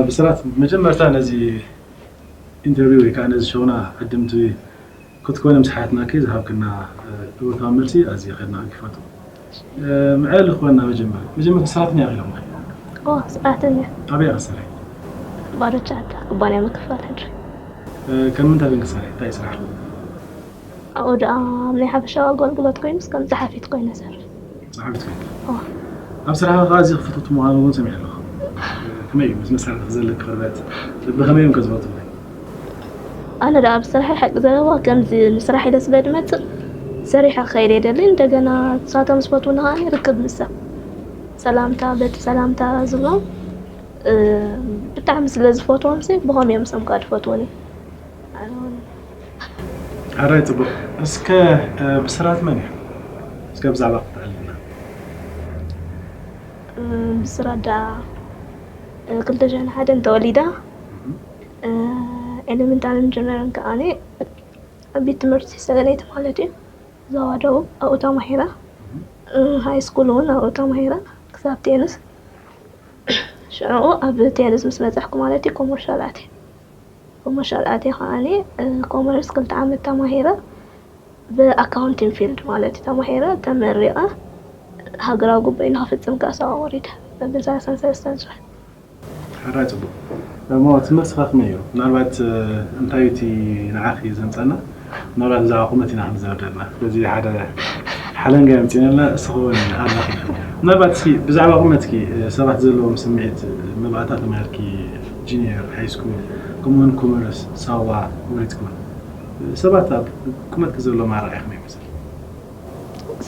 ብስራት፣ መጀመርታ ነዚ ኢንተርቪው ወይ ከዓ ነዚ ሸውና ዕድምቲ ክትኮነ ምስ ሓትናኪ ዝሃብክና፣ እ፣ እወታዊ መልሲ ኣዝየ ከድናቂ ክፈቱ። እ፣ ምዕል ክኾና መጀመርያ። መጀመርታ ሰራሕተኛ ኢኺ ኢሎምኺ? ኦ፣ ሰራሕተኛ። ኣበይ ኢኺ ትሰርሒ? ባዶ ቻርታ፣ ኩባንያ ምክፋል ሕድሪ። እ፣ ከም ምንታይ ግን ክትሰርሒ? እንታይ ስራሕ? ኣብኡ ደኣ ናይ ሓፈሻዊ ኣገልግሎት ኮይኑ፣ ከም ጸሓፊት ኮይነ እሰርሕ። ጸሓፊት ኮይንኪ? ኦ። ኣብ ስራሕኺ ከኣ ኣዝዩ ክፍትውቲ ምዃኑ እውን ሰሚዐ ኣለኹ። እ፣ ከመይ እዩ? ምስ መሳርሒ ዘለኪ ቅርበት ብኸመይ እዮም ከዝፈትውኺ? ኣነ ደኣ ኣብ ስራሐይ ሓቂ ዘረባ ከምዚ ንስራሕ ኢለ ስለ ዝመጽእ ሰሪሐ ክኸይድ እየ ደሊ። እንደገና ንሳቶም ዝፈትውኒ ከኣ ርክብ ምሳም። ሰላምታ፣ በቲ ሰላምታ ዝብሎም፣ እ፣ ብጣዕሚ ስለ ዝፈትዎም ሲ ብኸም እዮም ንሶም ከኣ ዝፈትውኒ። ኣነ እውን ሕራይ ጽቡቕ። እስከ፣ እ፣ ብስራት መን እዩ? እስከ ብዛዕባ ክትዕልልና። እ፣ ብስራት ደኣ፣ እ፣ ክልተ ሽሕን ሓደን ተወሊዳ። እህ። እ፣ ኤሌመንታሪን ጀነራልን ከኣ ኣብ ቤት ትምህርቲ ሰገነይቲ ማለት እዩ። ዞባ ደቡብ ኣብኡ ተማሂረ። እህ። እ፣ ሃይ ስኩል እውን ኣብኡ ተማሂረ ክሳብ ቴንስ። ሽዑ ኣብ ቴንስ ምስ በጻሕኩ ማለት እዩ ኮመርሻል ኣትየ። ኮመርሻል ኣትየ ከኣኒ፣ እ፣ ኮመርስ ክልተ ዓመት ተማሂረ ብኣካውንቲንግ ፊልድ ማለት እዩ ተማሂረ ተመሪቐ። ሃገራዊ ጉባኤ ንኽፍጽም ከኣ ሰብኣዊ ወሪደ መበል ሰላሳን ሰለስተን ዝውዕል። ሕራይ ጽቡቕ። እሞ ትምህርትኻ ከመይ እዩ? ምናልባት፣ እ፣ እንታይ እዩ እቲ ንዓኺ ዘምጸና? ምናልባት ብዛዕባ ቁመት ኢና ክንዛረብ ዘለና። ስለዚ ሓደ ሓለንጋ የምጺእና፣ እስኺ እውን ኣለኺ። ምናልባት እስኪ ብዛዕባ ቁመትኪ፣ እ፣ ሰባት ዘለዎም ስምዒት፣ እ፣ መባእታ ተማሂርኪ፣ ጁኒየር፣ ሃይ ስኩል፣ ከምኡውን ኮመርስ፣ ሳዋ፣ ወሪድኪ እውን። እ፣ ሰባት ኣብ ቁመትኪ ዘለዎም ኣረኣእያ ከመይ ይመስል?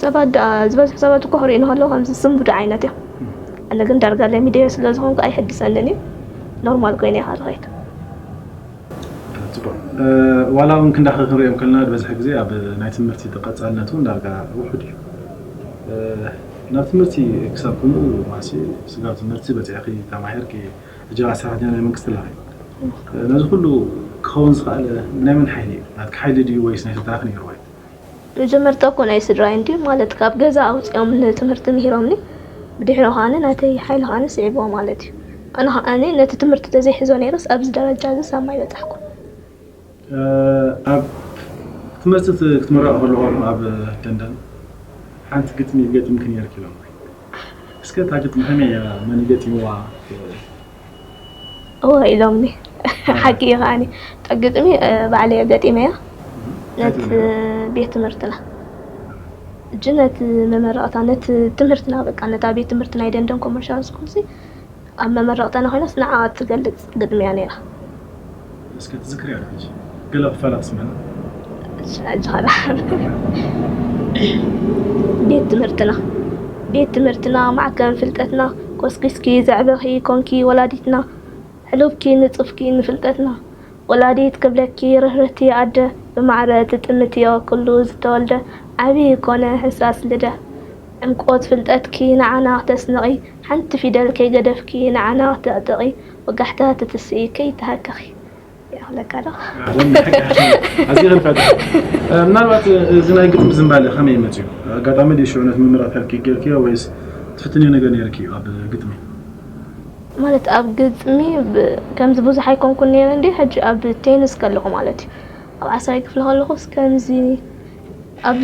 ሰባት ደኣ ዝበዝሑ ሰባት እኮ ክርእዩኒ ከለዉ ከምዚ ስንቡድ ዓይነት እዮም። እም። ኣነ ግን ዳርጋ ለሚደዮ ስለ ዝኾንኩ ኣይሕድሰንን እዩ። ኖርማል ኮይነ እየ ዝኸይድ። ጽቡቕ። እ፣ ዋላ እውን ክንዳኸ ክንሪኦም ከለና፣ ዝበዝሐ ግዜ ኣብ ናይ ትምህርቲ ተቐጻልነት እውን ዳርጋ ውሑድ እዩ። እ፣ ናብ ትምህርቲ ክሳብ ክንኡ ማሲ ስጋብ ትምህርቲ በጺሕኪ፣ ተማሂርኪ፣ ሕጂ ኸኣ ሰራሕተኛ ናይ መንግስቲ ኣለኺ። እ፣ ነዚ ኩሉ ክኸውን ዝኸኣለ ብናይ መን ሓይሊ እዩ? ናትኪ ሓይሊ ድዩ ወይስ ናይ ስድራኺ ነይርዎ እዩ? መጀመርታ እኮ ናይ ስድራይ እንድዩ፣ ማለት ካብ ገዛ ኣውጺኦም ንትምህርቲ ምሂሮምኒ፣ ብድሕሪኡ ከኣኒ ናተይ ሓይሊ ከኣኒ ስዒብዎ ማለት እዩ። ኣነ ከኣኒ ነቲ ትምህርቲ ተዘይሕዞ ነይረስ ኣብዚ ደረጃ እዚ ሳብ ማይ በጻሕኩ። እ፣ ኣብ ትምህርቲ ት-፣ ክትምረቂ ከለኹም ኣብ ደንደን ሓንቲ ግጥሚ ገጢምኪ ነይርኪ ኢሎም። እስከ እታ ግጥሚ ከመይ እያ? መን ገጢምዋ? እወ ኢሎምኒ። ሓቂ እዩ ከኣኒ። እታ ግጥሚ፣ እ፣ ባዕለይ እየ ገጢመያ። እንታይ ነቲ ትብል? ቤት ትምህርትና። እጂ ነቲ መመረቕታ፣ ነቲ ትምህርትና፣ በቃ፣ ነታ ቤት ትምህርቲ ናይ ደንደን ኮመርሻል ስኩል ሲ ኣብ መመረቕታና ኮይናስ ንዓ እትገልጽ ግጥሚ እያ ነይራ። እስከ ትዝክርያ ዶ ሕጂ? ገለ ክፋላ ክስምዐና። እሺ፣ ሕጂ ኸላ። ቤት ትምህርትና። ቤት ትምህርትና፣ ማዕከን ፍልጠትና፣ ኮስኪስኪ ዘዕበኺ ኮንኪ ወላዲትና፣ ሕሉፍኪ ንጹፍኪ ንፍልጠትና፣ ወላዲት ክብለኪ ርህርህቲ ኣደ፣ ብማዕረ ትጥምትዮ ኩሉ ዝተወልደ፣ ዓቢ ኮነ ሕሳስ ልደ። ዕምቆት ፍልጠትኪ ንዓና ክተስንቒ፣ ሓንቲ ፊደል ከይገደፍኪ ንዓና ክተዕጥቒ፣ ወጋሕታ ትትስኢ ከይተሃከኺ። ይኣኽለካ ዶ? ኣዝየ ከንፈት። እ፣ ምናልባት፣ እ፣ እዚ ናይ ግጥሚ ዝንባለ ከመይ እዩ መጺኡ? ኣጋጣሚ ድዩ ሽዑ ነቲ ምምራቕ ከልኪ ጌርክዮ ወይስ ትፍትንዮ ነገር ነይርኪ እዩ ኣብ ግጥሚ? ማለት ኣብ ግጥሚ ብ-፣ ከምዚ ብዙሕ ኣይኮንኩን ነይረ እንዲ፣ ሕጂ ኣብ ቴንስ ከለኹ ማለት እዩ። ኣብ ዓስራይ ክፍሊ ከለኹስ ከምዚ ኣብ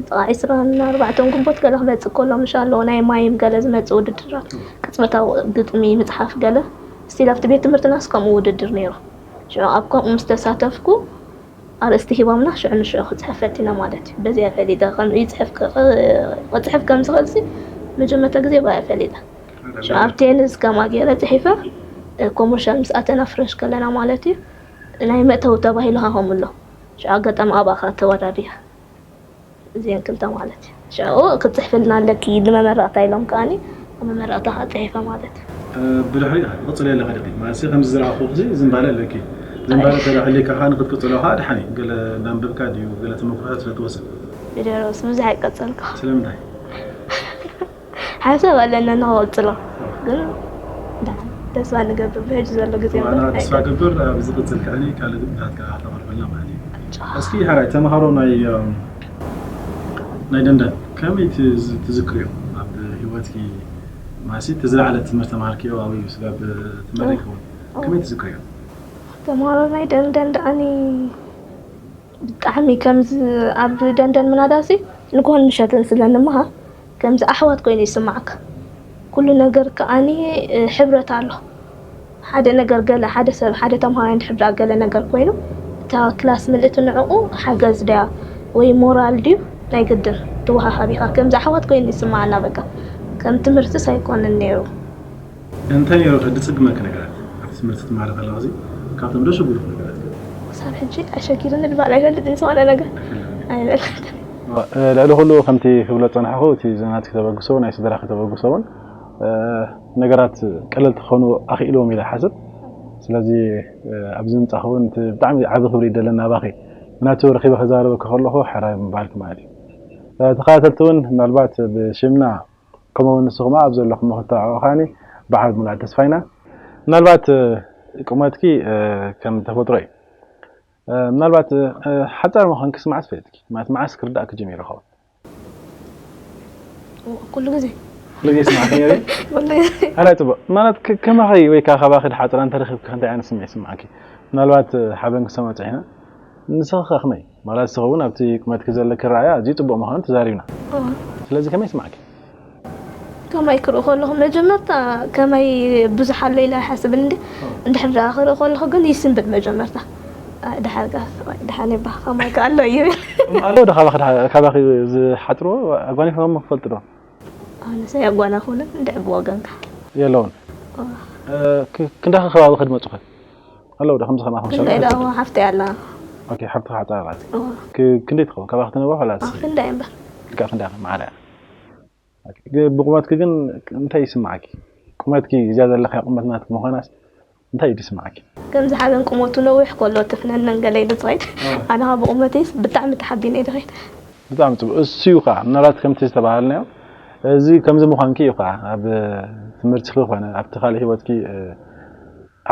ጥቓ ዕስራን ኣርባዕተን ግንቦት ገለ ክመጽእ ከሎ፣ ምሽ ኣሎ ናይ ማይም ገለ ዝመጽእ ውድድራት፣ ቅጽበታዊ ግጥሚ ምጽሓፍ ገለ፣ ስቲል ኣብቲ ቤት ትምህርትናስ ከምኡ ውድድር ነይሩ። ሽዑ ኣብ ከምኡ ምስ ተሳተፍኩ፣ ኣርእስቲ ሂቦምና፣ ሽዑ ንሽዑ ክጽሕፍ ፈቲነ ማለት እዩ። በዚኣ ፈሊጠ፣ ከም ይጽሕፍ ከ-፣ ክጽሕፍ ከም ዝኽእልሲ መጀመርታ ግዜ ብኣ ፈሊጠ። ሽዑ ኣብ ቴንስ ከምኣ ገይረ ጽሒፈ፣ ኮመርሻል ምስ ኣተና ፍረሽ ከለና ማለት እዩ፣ ናይ መእተዊ ተባሂሉ ሃኸም ኣሎ። ሽዑ ኣጋጣሚ ኣብኣ ከኣ ተወዳዲረ። እዚአን ክልተ ማለት እዩ። ሽዑ ክትጽሕፍልና ኣለኪ ንመመረቕታ ኢሎም ከኣኒ ኣብ መመረቕታ ከኣ ጽሒፈ ማለት እዩ። እ፣ ብድሕሪኡ ክቕጽል ኣለካ ድቂ? ማለትሲ ከምዚ ዝረኣኹኺ ዝንባለ ኣለኪ። ዝንባለ ተዳሕሊካ ከኣ ንክትቅጽሎ ከኣ ድሓን እዩ። ገለ እናንበብካ ድዩ፣ ገለ ተመክሮታት ስለ ትወስድ? ቪድዮ ርእሲ ብዙሕ ኣይቀጸልኩ። ስለምንታይ? ሓሳብ ኣለና ንክቕጽሎ። ግን ደሓን ተስፋ ንገብር ብሕጂ ዘሎ ግዜ እምበር ኣና ተስፋ ኣይገብር። ገብር ኣብ ዝቕጽል ከኣኒ ካልእ ግጥምታት ከኣ ክተቕርበልና ማለት እዩ። ጫ። እስኪ ሓራይ ተምሃሮ ናይ፣ እም፣ ናይ ደንደን ከመይ ትዝ-፣ ትዝክርዮ ኣብ ህይወትኪ? ማሲ እቲ ዝለዓለ ትምህርቲ ተማሃርክዮ ኣበይ እዩ? ስጋብ ትምህርቲ ይኸውን። ከመይ ትዝክርዮ? ተምሃሮ ናይ ደንደን ደኣኒ ብጣዕሚ ከምዚ ኣብ ደንደን ምናዳሲ ንግሆን ምሸትን ስለ ንምሃር ከምዚ ኣሕዋት ኮይኑ ይስማዕካ። ኩሉ ነገር ከኣኒ ሕብረት ኣሎ። ሓደ ነገር ገለ ሓደ ሰብ ሓደ ተምሃራይ እንድሕር ደኣ ገለ ነገር ኮይኑ እታ ክላስ ምልእቲ ንዕኡ ሓገዝ ድያ ወይ ሞራል ድዩ ናይ ግድን ትወሃሃብ ኢኻ። ከምዚ ኣሕዋት ኮይኑ ይስማዓና በቃ ከም ትምህርትስ ኣይኮነን ነይሩ። እንታይ ነይሩ ከ ድጽግመኪ ነገራት ኣብቲ ትምህርቲ ትማሃሪ ከለኺ እዚ ካብቶም ደሸጉሉኪ ነገራት? ክሳብ ሕጂ ኣሸጊርኒ ድባል ኣይፈልጥን ዝኾነ ነገር ኣይፈልጥን። ልዕሊ ኩሉ ከምቲ ክብሎ ዝጸናሕኩ እቲ ናትኪ ተበግሶ ናይ ስድራኺ ተበግሶ እውን ነገራት ቀለልቲ ክኾኑ ኣኽኢልዎም ኢለ ይሓስብ። ስለዚ ኣብዚ ምምጻእኺ እውን እቲ ብጣዕሚ ዓቢ ክብሪ ይደለና ኣባኺ። ምክንያቱ ረኺበ ከዛረበኪ ከለኹ ሕራይ ምባልኪ ማለት እዩ። ተኸታተልቲ እውን ምናልባት ብሽምና ከምኡ እውን ንስኹም ኣብ ዘለኹም ክተባብዑኻኒ ብዓቢ ሙሉእ ተስፋ ኢና። ምናልባት ቁመትኪ ከም ተፈጥሮ እዩ። ምናልባት ሓጻር ምዃንኪ ስማዕ ትፈልጥኪ ማለት መዓስ ክርዳእኪ ጀሚሩ ይኸውን? ኩሉ ግዜ ኩሉ ግዜ ስማዕኪ ነይሩ? ኩሉ ግዜ ኣላይ ጽቡቕ ማለት ከማኸይ ወይ ከዓ ካባኺ ድሓጽራ እንተረኺብኪ እንታይ ዓይነት ስምዒት ስማዕኪ? ምናልባት ሓበን ክሰማ ጸሒና ንስኺ ከ ከመይ? ማለት ንስኺ እውን ኣብቲ ቁመትኪ ዘለኪ ረኣያ ኣዝዩ ጽቡቕ ምዃኑ ተዛሪብና። ስለዚ ከመይ ስማዕኪ? ከማይ ክርኢ ከለኹ መጀመርታ ከማይ ብዙሕ ኣሎ ኢለ ኣይሓስብን እንዲ እንድሕር ደኣ ክርኢ ከለኹ ግን ይስንብድ መጀመርታ። ኣይ፣ ድሓር ጋር ድሓን ይባ ከማይ ከ ኣሎ እዩ። ኣለዉ ዶ ካባኺ ድሓ- ካባኺ ዝሓጽርዎ ኣጓኒፎም ክፈልጡ ዶ? ኣነሰ ያጓናኹንን እንድዕ ብወገንካ የለውን። ክንዳኸ ከባቢ ከድመጹኸ ኣለዉ ዶ ከምዚ ከማኹም ሰብ? ክንደይ ደኣ ሓፍተይ ኣላ። ኦኬ ሓብቲ ሓጻራት እዋ፣ ክንደይ ትኸውን? ካባኺ ትነውሕ ዋላ ኣብ ክንደይ እምበር ካብ ክንደይ ማዕረ? ብቑመትኪ ግን እንታይ ይስምዓኪ? ቁመትኪ እዚኣ ዘለኺ ቁመት ናትኪ ምዃናስ እንታይ እዩ ዝስምዓኪ? ከምዚ ሓበን ቁመቱ ነዊሕ ከሎ ትፍነነን ገለ ኢሉ ዝኸይድ። ኣነ ካብ ብቑመተይስ ብጣዕሚ ተሓቢነ እየ ዝኸይድ። ብጣዕሚ ጽቡቕ። እሱ እዩ ከዓ ምናልባት ከምቲ ዝተባሃልናዮ እዚ ከምዚ ምዃንኪ እዩ ከዓ ኣብ ትምህርትኪ ኮነ ኣብቲ ካልእ ህይወትኪ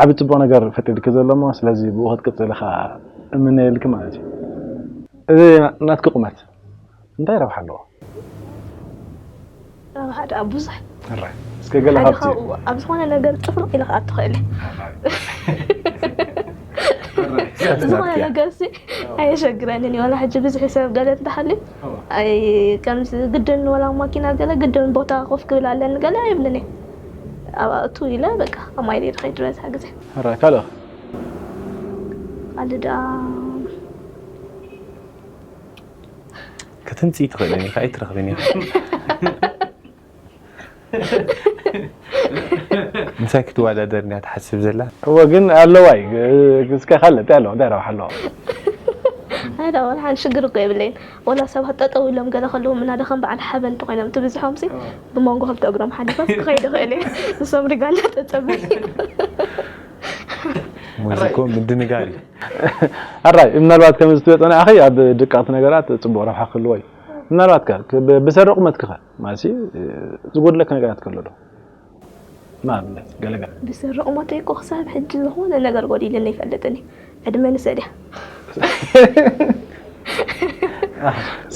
ዓቢ ጽቡቕ ነገር ፈጢርልኪ ዘሎ እሞ ስለዚ ብኡ ክትቅጽሊ ከዓ እምነየልኪ ማለት እዩ። እዚ ናትኪ ቁመት እንታይ ረብሓ ኣለዎ? ረብሓ ደኣ ብዙሕ ሕራይ እስከ ገለ ሓደ ካብቲ ካብኡ ኣብ ዝኾነ ነገር ጥፍልቕ ኢለ ክኣቱ ክእል እየ ዝኾነ ነገር ሲ ኣየሸግረንን እዩ ዋላ ሕጂ ብዙሕ ሰብ ገለ ትደሓሊ ኣይ ከምዚ ግድን ወላ ማኪና ገለ ግድን ቦታ ኮፍ ክብል ኣለኒ ገለ ኣይብልን እየ ኣብኣ እቱ ኢለ በቃ ኣብ ማይ ድየ ዝኸይድ ዝበዝሐ ግዜ ሕራይ ካልእ ካልእ ደኣ ክትምፅኢ ትኽእልን ኢኻ ኣይትረኽብን ኢኻ ምሳይ ክትወዳደር እያ ትሓስብ ዘላ እወ ግን ኣለዋ እዩ እስከ ካልእ እንታይ ኣለዋ እንታይ ረብሓ ኣለዋ ኣይ ዳ ወላ ሓንቲ ሽግር እኮ የብለይን ወላ ሰባት ጠጠው ኢሎም ገለ ከለዉ ምናደ ከም በዓል ሓበን እንተኮይኖም ትብዝሖም ሲ ብመንጎ ክልተ እግሮም ሓሊፈ ክኸይድ ይኽእል እየ ንሶም ሪጋ እናጠጠበ ሙዚኮ ምድንጋር እዩ ኣራይ ምናልባት ከም ዝትበፀ ንኣኸይ ኣብ ድቃቕቲ ነገራት ፅቡቕ ረብሓ ክህልዎ እዩ ምናልባት ከ ብ- ብሰሪ ቁመትኪ ኸ ማለት ዝጎድለኪ ነገራት ከሎ ዶ ንኣብነት ገለገለ ብሰሪ ቁመተይ እኮ ክሳብ ሕጂ ዝኾነ ነገር ጎዲልኒ ይፈልጥን እዩ ዕድመ ንሰድያ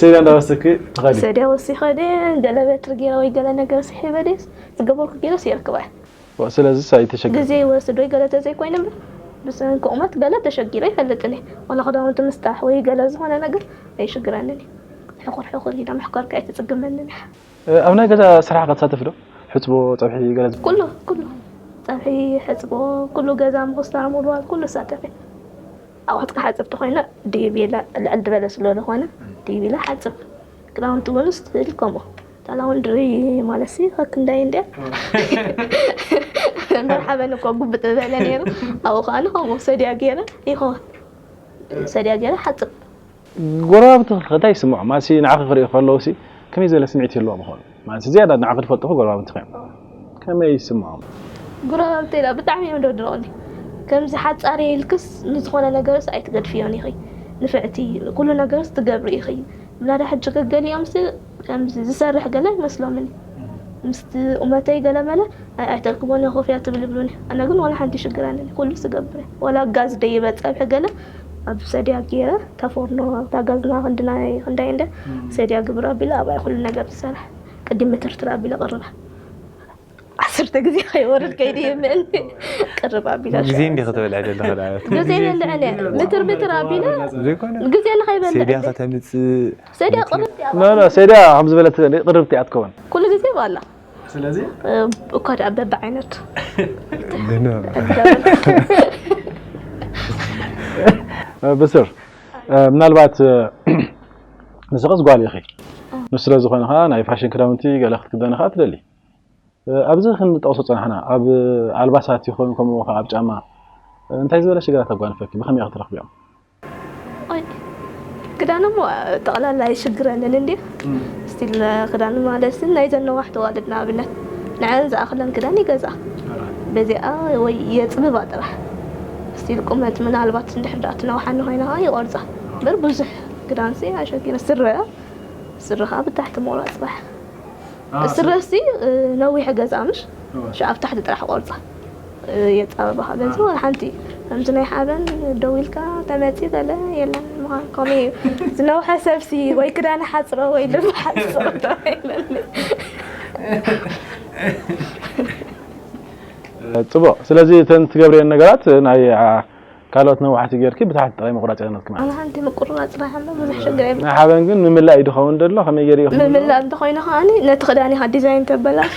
ሰይዳ እንዳወሰኪ ትኸዲ ሰድያ ወሲኸ ደ ገለ በትሪ ገይረ ወይ ገለ ነገር ስሒበ ደስ ዝገበርኩ ገይረ ስየርክባ ስለዚ ሳይተሸገ ግዜ ይወስድ ወይ ገለ ተዘይኮይነ እምበር ብሰንኪ ቁመት ገለ ተሸጊረ ይፈልጥን እየ ዋላ ክዳውንቲ ምስጣሕ ወይ ገለ ዝኾነ ነገር ኣይሽግረንን እዩ ሕኹር ሕኹር ኢለ ምሕኳር ከ ኣይትፅግመንን እያ ኣብ ናይ ገዛ ስራሕ ከ ትሳተፊ ዶ ሕፅቦ ፀብሒ ገለ ኩሉ ኩሉ ፀብሒ ሕፅቦ ኩሉ ገዛ ምኹስታር ምውልዋል ኩሉ እሳተፍ እየ ኣቑሑት ክሓፅብ ተኾይነ ድይብ ኢለ ልዕል ዝበለ ስለ ዝኾነ ድይብ ኢለ ሓፅብ ክዳውንቲ እውን ስትል ከምኡ እታ ላውንድሪ ማለት ሲ ከክንዳይ እንድያ መርሓበን እኮ ጉብጥ ዝበለ ነይሩ ኣብኡ ከዓ ንኸምኡ ሰድያ ገይረ ይኸውን ሰድያ ገይረ ሓፅብ ጎረባብቲ እንታይ ይስምዖም? ማሲ ንዓኺ ክርእዩ ከለዉ ሲ ከመይ ዝበለ ስምዒት ይህልዎም ይኾኑ? ማሲ ዝያዳ ንዓኺ ዝፈልጡኺ ጎረባብቲ እዮም። ከመይ ይስምዖም? ጎረባብተይ ደኣ ብጣዕሚ እዮም ደድንቑኒ። ከምዚ ሓጻር እየ ኢልክስ ንዝኾነ ነገርስ ኣይትገድፍዮን ኢኺ። ንፍዕቲ ኩሉ ነገርስ ትገብሪ ኢኺ። ምናዳ ሕጂ ገገሊኦም ሲ ከምዚ ዝሰርሕ ገለ ኣይመስሎምን እዩ። ምስቲ ቁመተይ ገለ መለ ኣይ ኣይተርክቦን እየ ኮፍያ ትብል ይብሉኒ። ኣነ ግን ዋላ ሓንቲ ይሽግረንን እዩ። ኩሉስ እገብር እየ። ዋላ ጋዝ ደይበ ጸብሒ ገለ ኣብ ሰድያ ገይረ እታ ፎርኖ እታ ጋዝና ክንድናይ ክንዳይ እንደ ሰድያ ግብር ኣቢለ ኣብኣ ኩሉ ነገር ትሰርሕ። ቅድም ምትርትር ኣቢለ ቅርበ። ዓሰርተ ግዜ ከይወርድ ከይዲ ይምእኒ ቅርብ ኣቢላ ግዜ እንዲ ክትበልዕ ዘለኻ ዳ ግዜ ይበልዕን እየ ምትር ምትር ኣቢለ ዘይኮነ ግዜ ንኸይበልዕ ሴድያ ከተምፅእ ሰድያ ቅርብ እያ ኖ ኖ ሴድያ ከም ዝበለት ቅርብቲ እያ ትከውን ኩሉ ግዜ ባላ ስለዚ እኳ ደኣ በብዓይነቱ ብስር ምናልባት ንስኽስ ጓል ኢኺ ንሱ ስለ ዝኾነ ከዓ ናይ ፋሽን ክዳውንቲ ገለ ክትክደኒ ከዓ ትደሊ ኣብዚ ክንጠቕሶ ፀናሕና ኣብ ኣልባሳት ይኹን ከምኡ ከዓ ኣብ ጫማ እንታይ ዝበለ ሽግራት ኣጓንፈኪ ብኸመይ ክትረኽብዮም ክዳን እሞ ጠቕላላ ይሽግረንን እንዲ ስቲል ክዳን ማለት ናይ ዘነዋሕቲ ዋልድ ንኣብነት ንዐን ዝኣኽለን ክዳን ይገዝኣ በዚኣ ወይ የፅብባ ጥራሕ ስቲል ቁመት ምናልባት እንድሕር ዳኣ ትነውሓኒ ኮይና ከዓ ይቆርፃ በር ብዙሕ ክዳንሲ ኣሸኪነ ስረ ስረ ከዓ ብታሕቲ ሞራ ፅባሕ ስረሲ ነዊሕ ገዛ ምሽ ሽ ኣብ ታሕቲ ጥራሕ ቆርፃ የፃበባኻ በዚ ወላ ሓንቲ ከምዚ ናይ ሓበን ደው ኢልካ ተመፂ ገለ የለን ምዃን ከምኡ እዩ ዝነውሐ ሰብሲ ወይ ክዳን ሓፅሮ ወይ ልብ ሓፅሮ የለን ፅቡቅ ስለዚ እተን ትገብርየን ነገራት ናይ ካልኦት ነዋሕቲ ጌርኪ ብታሕቲ ጥራይ ምቁራፅ ይኮነትኪ ማለት ኣነ ሓንቲ ምቁርራፅ ጥራሕ ኣሎ ብዙሕ ሽግር የብሉ ናይ ሓበን ግን ምምላእ እዩ ድኸውን ደሎ ከመይ ገይሩ ይኹን ምምላእ እንተኮይኑ ከዓኒ ነቲ ክዳን ኢኻ ዲዛይን ተበላሾ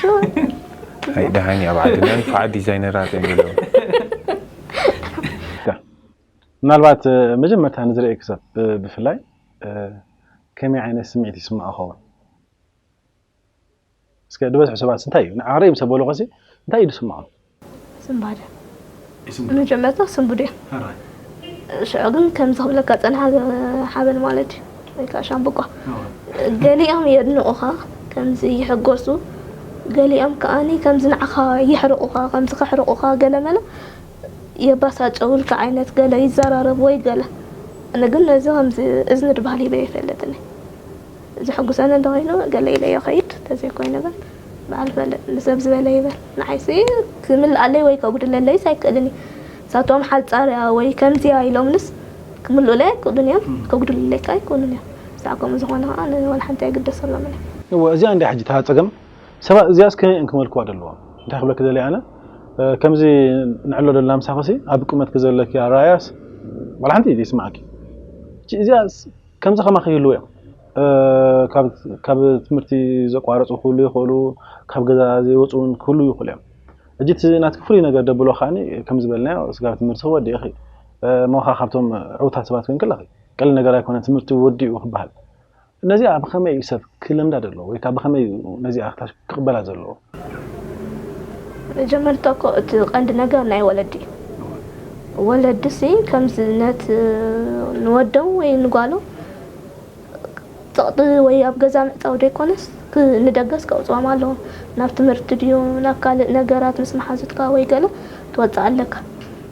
ኣይ ደሃኒ ኣብ ዓድና እንኳዓ ዲዛይነራት እዮም ዘለዉ ምናልባት መጀመርታ ንዝርእየኪ ሰብ ብፍላይ ከመይ ዓይነት ስምዒት ይስምዖ ኸውን እስከ ዝበዝሑ ሰባት እንታይ እዩ ንዓረይ ምስ ኣበልኩሲ እንታይ እዩ ዝስምዖም ስንባደ መጀመርታ ስንቡድ እየ ሽዑ ግን ከምዚ ክብለካ ፀንሓ ሓበን ማለት እዩ ወይ ከዓ ሻምብቆ ገሊኦም የድንቑኻ ከምዚ ይሕጎሱ ገሊኦም ከዓኒ ከምዚ ንዓኻ የሕርቑኻ ከምዚ ከሕርቑኻ ገለመለ የባሳጨውልካ ዓይነት ገለ ይዘራረብ ወይ ገለ ኣነ ግን ነዚ ከምዚ እዝኒ ድባሃል ሂበ ይፈልጥኒ ዘሐጉሰኒ እንተኮይኑ ገለ ኢለ እየ ከይድ ተዘይኮይኑ ግን በዓል ፈልጥ ንሰብ ዝበለ ይበል ንዓይሲ ክምልኣለይ ወይ ከጉድለለይስ ኣይክእልን እዩ ሳቶም ሓፃር እያ ወይ ከምዚ እያ ኢሎምንስ ክምልኡለይ ኣይክእሉን እዮም ከጉድልለይካ ኣይክእሉን እዮም ብዛዕ ከምኡ ዝኾነ ከዓ ንወላ ሓንቲ ኣይግደሰሎምን እየ እወ እዚኣ እንዳ ሕጂ እታ ፀገም ሰባት እዚኣስ ከመይ እዮም ክመልክዋ ዘለዎም እንታይ ክብለኪ ደልየ ኣነ ከምዚ ንዕሎ ዘለና ምሳኽሲ ኣብ ቁመትኪ ዘለኪ ኣረኣያስ ዋላ ሓንቲ ይስማዓኪ እዚኣስ ከምዚ ከማኺ ይህልዉ እዮም ካብ ትምህርቲ ዘቋረፁ ክህሉ ይኽእሉ ካብ ገዛ ዘይወፁ እውን ክህሉ ይኽእሉ እዮም እጅ እቲ ናትኪ ፍሉይ ነገር ደብሎ ከዓኒ ከም ዝበልናዮ ስጋብ ትምህርቲ ክወዲ ኢኺ ሞኻ ካብቶም ዕውታት ሰባት ኮይንክ ኣለኺ ቀል ነገር ኣይኮነ ትምህርቲ ወዲኡ ክበሃል ነዚኣ ብኸመይ እዩ ሰብ ክለምዳ ዘለዎ ወይ ከዓ ብኸመይ እዩ ነዚኣ ክቕበላ ዘለዎ መጀመርታ እኮ እቲ ቀንዲ ነገር ናይ ወለዲ እዩ ወለዲ ሲ ከምዚ ነት ንወዶም ወይ ንጓሎም ፀቕጢ ወይ ኣብ ገዛ ምዕፃው ዘይኮነስ ንደገስ ከውፅኦም ኣለዎም ናብ ትምህርቲ ድዩ ናብ ካልእ ነገራት ምስ መሓዙትካ ወይ ገለ ትወፅእ ኣለካ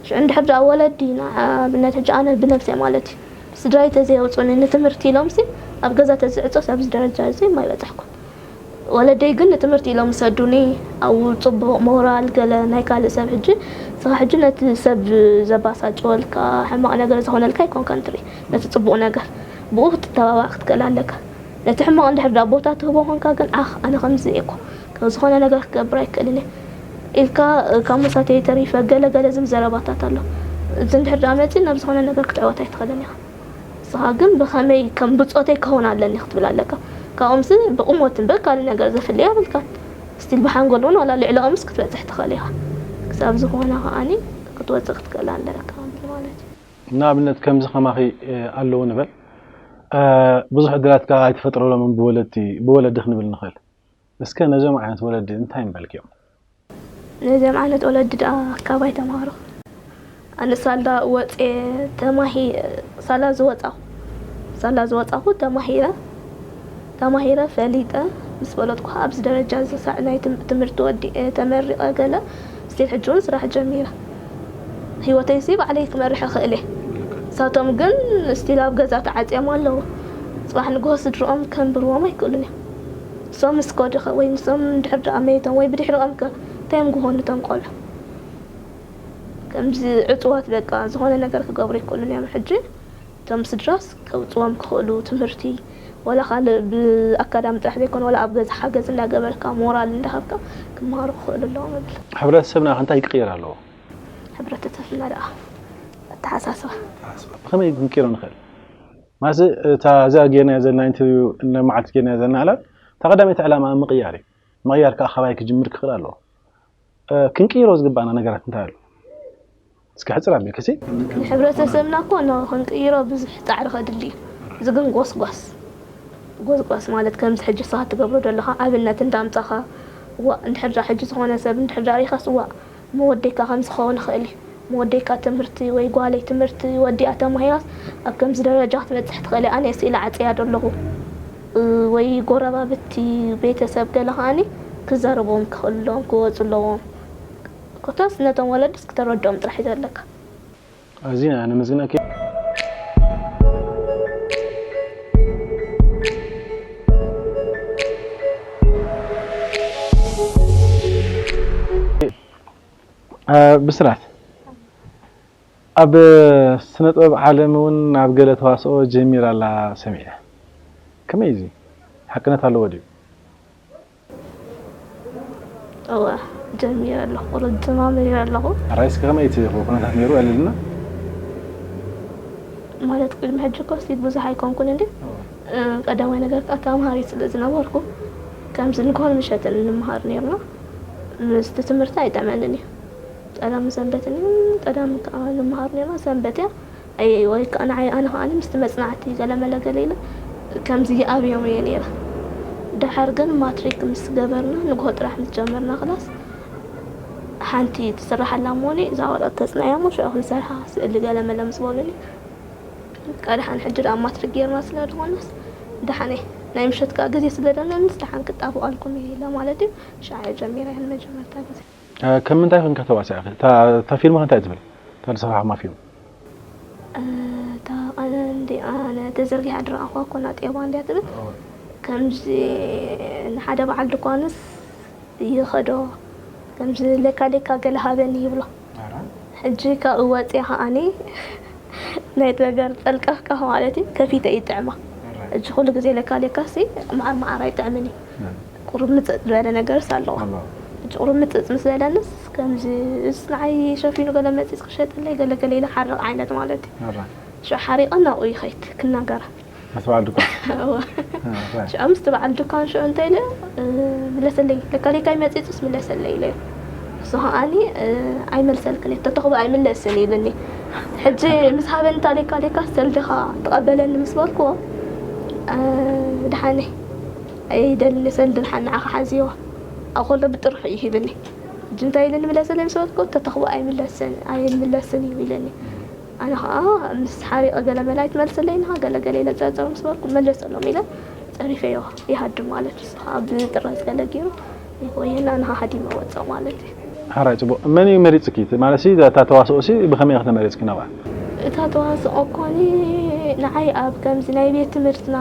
ሽዑ እንድሕር ደኣ ወለዲ ንኣብነት ሕጂ ኣነ ብነብሰይ ማለት እዩ ስድራይ ተዘየውፁኒ ንትምህርቲ ኢሎም ሲ ኣብ ገዛ ተዝዕፆስ ኣብዚ ደረጃ እዚ ማይበፃሕኩን ወለደይ ግን ንትምህርቲ ኢሎም ሰዱኒ ኣብኡ ፅቡቕ ሞራል ገለ ናይ ካልእ ሰብ ሕጂ ስኻ ሕጂ ነቲ ሰብ ዘባሳጭወልካ ሕማቕ ነገር ዝኾነልካ ኣይኮንካን ትርኢ ነቲ ፅቡቕ ነገር ብኡ ክትተባባዕ ክትክእል ኣለካ ነቲ ሕማቕ እንድሕር ዳ ቦታ ትህቦ ኮንካ ግን ዓኽ ኣነ ከምዚ እየ እኮ ካብ ዝኾነ ነገር ክገብር ኣይክእልን እየ ኢልካ ካብ መሳተይ ተሪፈ ገለ ገለ ዝም ዘረባታት ኣሎ እዚ እንድሕር ዳ መፂ ናብ ዝኾነ ነገር ክትዕወት ኣይትኽእልን ኢኻ ንስኻ ግን ብኸመይ ከም ብፆተይ ክኸውን ኣለኒ ክትብል ኣለካ ካብኦምሲ ብቁሞት እምበር ካልእ ነገር ዘፍልይ ኣብልካን ስቲል ብሓንጎል እውን ዋላ ልዕለኦምስ ክትበፅሕ ትኽእል ኢኻ ክሳብ ዝኾነ ከዓኒ ክትወፅእ ክትክእል ኣለካ ማለት እዩ ንኣብነት ከምዚ ከማኺ ኣለዉ ንበል ብዙሕ ዕድላት ከዓ ኣይተፈጥረሎምን ብወለድቲ ብወለዲ ክንብል ንኽእል እስከ ነዞም ዓይነት ወለዲ እንታይ ምበልክዮም ነዚኦም ዓይነት ወለዲ ደኣ ካባይ ተምሃሩ ኣነ ሳላ ወፅየ ተማሂረ ሳላ ዝወፃኹ ሳላ ዝወፃኹ ተማሂረ ተማሂረ ፈሊጠ ምስ ፈለጥኩ ከዓ ኣብዚ ደረጃ እዚ ክሳዕ ናይ ትም- ትምህርቲ ወዲአ ተመሪቐ ገለ ስቲል ሕጂ እውን ስራሕ ጀሚረ ህይወተይሲ ባዕለይ ክመርሕ እኽእል እየ ንሳቶም ግን ስቲል ኣብ ገዛ ተዓፅዮም ኣለዉ ፅባሕ ንግሆ ስድርኦም ከንብርዎም ኣይክእሉን እዮም ንሶም ምስ ከዱ ኸ ወይ ንሶም እንድሕር ደኣ መይቶም ወይ ብድሕሪኦም ከ እንታይ እዮም ክኾኑ እቶም ቆልዑ ከምዚ ዕፅዋት በቃ ዝኾነ ነገር ክገብሩ ኣይክእሉን እዮም ሕጂ እቶም ስድራስ ከውፅዎም ክኽእሉ ትምህርቲ ወላ ካልእ ብኣካዳሚ ጥራሕ ዘይኮነ፣ ወላ ኣብ ገዛ ሓገዝ እንዳገበርካ፣ ሞራል እንዳሃብካ ክመሃሩ ክኽእሉ ኣለዎም እብል። ሕብረተሰብና ከ እንታይ ክቕየር ኣለዎ? ሕብረተሰብና ደኣ ኣተሓሳስባ። ብኸመይ ክንቅይሮ ንኽእል? ማለት እታ እዛ ጌርናያ ዘለና ኢንተርቪው፣ ንመዓልቲ ጌርናያ ዘለና ዕላል፣ እታ ቀዳመይቲ ዕላማ ምቕያር እዩ። ምቕያር ከኣ ካባይ ክጅምር ክኽእል ኣለዎ። እ፣ ክንቅይሮ ዝግባኣና ነገራት እንታይ ኣሎ? እስኪ ሕጽር ኣቢልኪ እስኪ። ንሕብረተሰብና እኮ ንኽንቅይሮ ብዙሕ ጻዕሪ ከድሊ እዩ። እዚ ግን ጎስጓስ፣ ጎስጓስ ማለት ከምዚ ሕጂ ንስኻ ትገብሮ ዘለኻ ኣብነት እንዳምጻኻ፣ ዋእ፣ እንድሕር ደኣ ሕጂ ዝኾነ ሰብ እንድሕር ደኣ ሪኻስ፣ ዋእ፣ መወደይካ ከምዚ ክኸውን ይኽእል እዩ። መወደይካ ትምህርቲ ወይ ጓለይ ትምህርቲ ወዲኣ ተማሂራስ ኣብ ከምዚ ደረጃ ክትበጽሕ ትኽእል እያ። ኣነስ ኢለ ዓጽያ ዘለኹ፣ እ፣ ወይ ጎረባብቲ ቤተሰብ ገለ ከኣኒ ክዛረብዎም ክኽእሉ ኣለዎም፣ ክወጹ ኣለዎም። ኮታስ ነቶም ወለድስ ክተረድኦም ጥራሕ እዩ ዘለካ። ኣዚና ነመስግነኪ። እ፣ ብስራት፣ ኣብ ስነ ጥበብ ዓለም እውን ኣብ ገለ ተዋስኦ ጀሚራ ኣላ ሰሚዐ። ከመይ እዚ? ሓቅነት ኣለዎ ድዩ? እወ፣ ጀሚረ ኣለኹ። ቁሩብ ጀማሚረ ኣለኹ። ኣራይ እስከ ከመይ እቲ ኩነታት ነይሩ? ኣልልና። ማለት ቅድሚ ሕጂ እኮ እስቲ ብዙሕ ኣይኮንኩን እንዴ? እወ። እ፣ ቀዳማይ ነገር ከኣ ተምሃሪት ስለ ዝነበርኩ፣ ከምዚ ንግሆን ምሸትን ንምሃር ነይርና። ምስቲ ትምህርቲ ኣይጠመንን እዩ። ቀዳም ሰንበትን እዩ፣ ቀዳም ከኣ ንምሃር ነይርና። ሰንበት እያ። ኣይ፣ ወይ ከኣ ንዓይ፣ ኣነ ከኣ ምስቲ መጽናዕቲ ገለ መለ ገለ ኢለ ከምዚ ይኣብዮም እየ ነይረ። ደሓር ግን ማትሪክ ምስ ገበርና፣ ንግሆ ጥራሕ ምስ ጀመርና ክላስ፣ ሓንቲ ትስራሕ ኣላ እሞኒ፣ እዛ ወረቐት ተጽንዓያ እሞ ሽዑ ክንሰርሓ ስእሊ ገለ መለ ምስ በሉኒ፣ በቃ ደሓን ሕጂ ደኣ ማትሪክ ጌርና ስለ ዝኾነስ፣ ደሓን እየ። ናይ ምሸት ከኣ ግዜ ስለ ዘለንስ፣ ደሓን ክጣብቐልኩም እየ ኢለ ማለት እዩ። ሽዓ እየ ጀሚረ እየ ንመጀመርታ ግዜ። እ፣ ከም ምንታይ ኮንካ ተዋሲእካ? እታ፣ እታ ፊልም ከ እንታይ ትብል? እታ ዝሰራሕኩማ ፊልም? እ፣ እታ ኣነ እንዲ-፣ ኣነ ተዘርጊሓ ዝረኣኹዋ እኮ ናጤባ እንድያ ትብል። ኦ። ከምዚ ንሓደ በዓል ድኳንስ ይኸዶ፣ ከምዚ ሌካ ሌካ ገለ ሃበኒ ይብሎ። ኣረ። ሕጂ ካብኡ ወፂኣ ከኣኒ ናይ ነገር ጠልቀፍካ ማለት እዩ፣ ከፊተ ይጥዕማ። ኣረ። ሕጂ ኩሉ ግዜ ሌካ ሌካ ሲ መዓር መዓር ኣይጥዕምን እዩ። እ። ቁሩብ ምጽጥ ዝበለ ነገርስ ኣለዋ። ኣለዋ። ሕጂ ቁሩብ ምጽጥ ምስ በለንስ፣ ከምዚ እስ ንዓይ ሸፊኑ ገለ መጺጽ ክሸጠለይ ገለ ገለ ኢለ ሓርቕ ዓይነት ማለት እዩ። ኣራ። ሽዑ ሓሪቐ ናብኡ ይኸይድ ክናገራ። ምስ በዓል ድኳን? እወ። ኣራ። ሽዑ ምስቲ በዓል ድኳን ሽዑ እንታይ ኢለ፣ እ፣ ምለሰለይ። ለካ ለካ ይመጺጽስ ምለሰለይ ኢለዮ። እሱ ከኣኒ፣ እ፣ ኣይመልሰልክን እየ፣ ተተኽቦ ኣይምለስን ኢሉኒ። ሕጂ ምስ ሃበኒ እታ ለካ ለካ ሰልድኻ ተቐበለኒ ምስ በልክዎ፣ እ፣ ደሓን እየ። ኣይደልን እየ ሰልዲ ንሓ ንዓኻ ሓዝዮ። ኣብ ከሎ ብጥርሑ እዩ ሂብኒ። ሕጂ እንታይ ኢሉኒ ምለሰለይ ምስ በልኩ፣ ተተኽቦ ኣይምለስን፣ ኣይምለስን እዩ ኢሉኒ። ኣነ ኸዓ ምስ ሓሪቐ ገለ መለ ኣይትመልሰለይ ንኻ ገለ ገለ ኢለ ጸርጸር ምስ በልኩ፣ መለሰሎም ኢለ ጸሪፈዮ ይሃድም ማለት እዩ። ንሱ ኸዓ ብጥራዝ ገለ ገይሩ ይቆየና ንኻ ሃዲመ ወጸ ማለት እዩ። ሓራይ ጽቡቕ። መን እዩ መሪጽኪ? ማለትሲ እታ ተዋስኦሲ ብኸመይ ኢኺ ተመሪጽኪ ናብኣ? እታ ተዋስኦ እኮኒ ንዓይ ኣብ ከምዚ ናይ ቤት ትምህርትና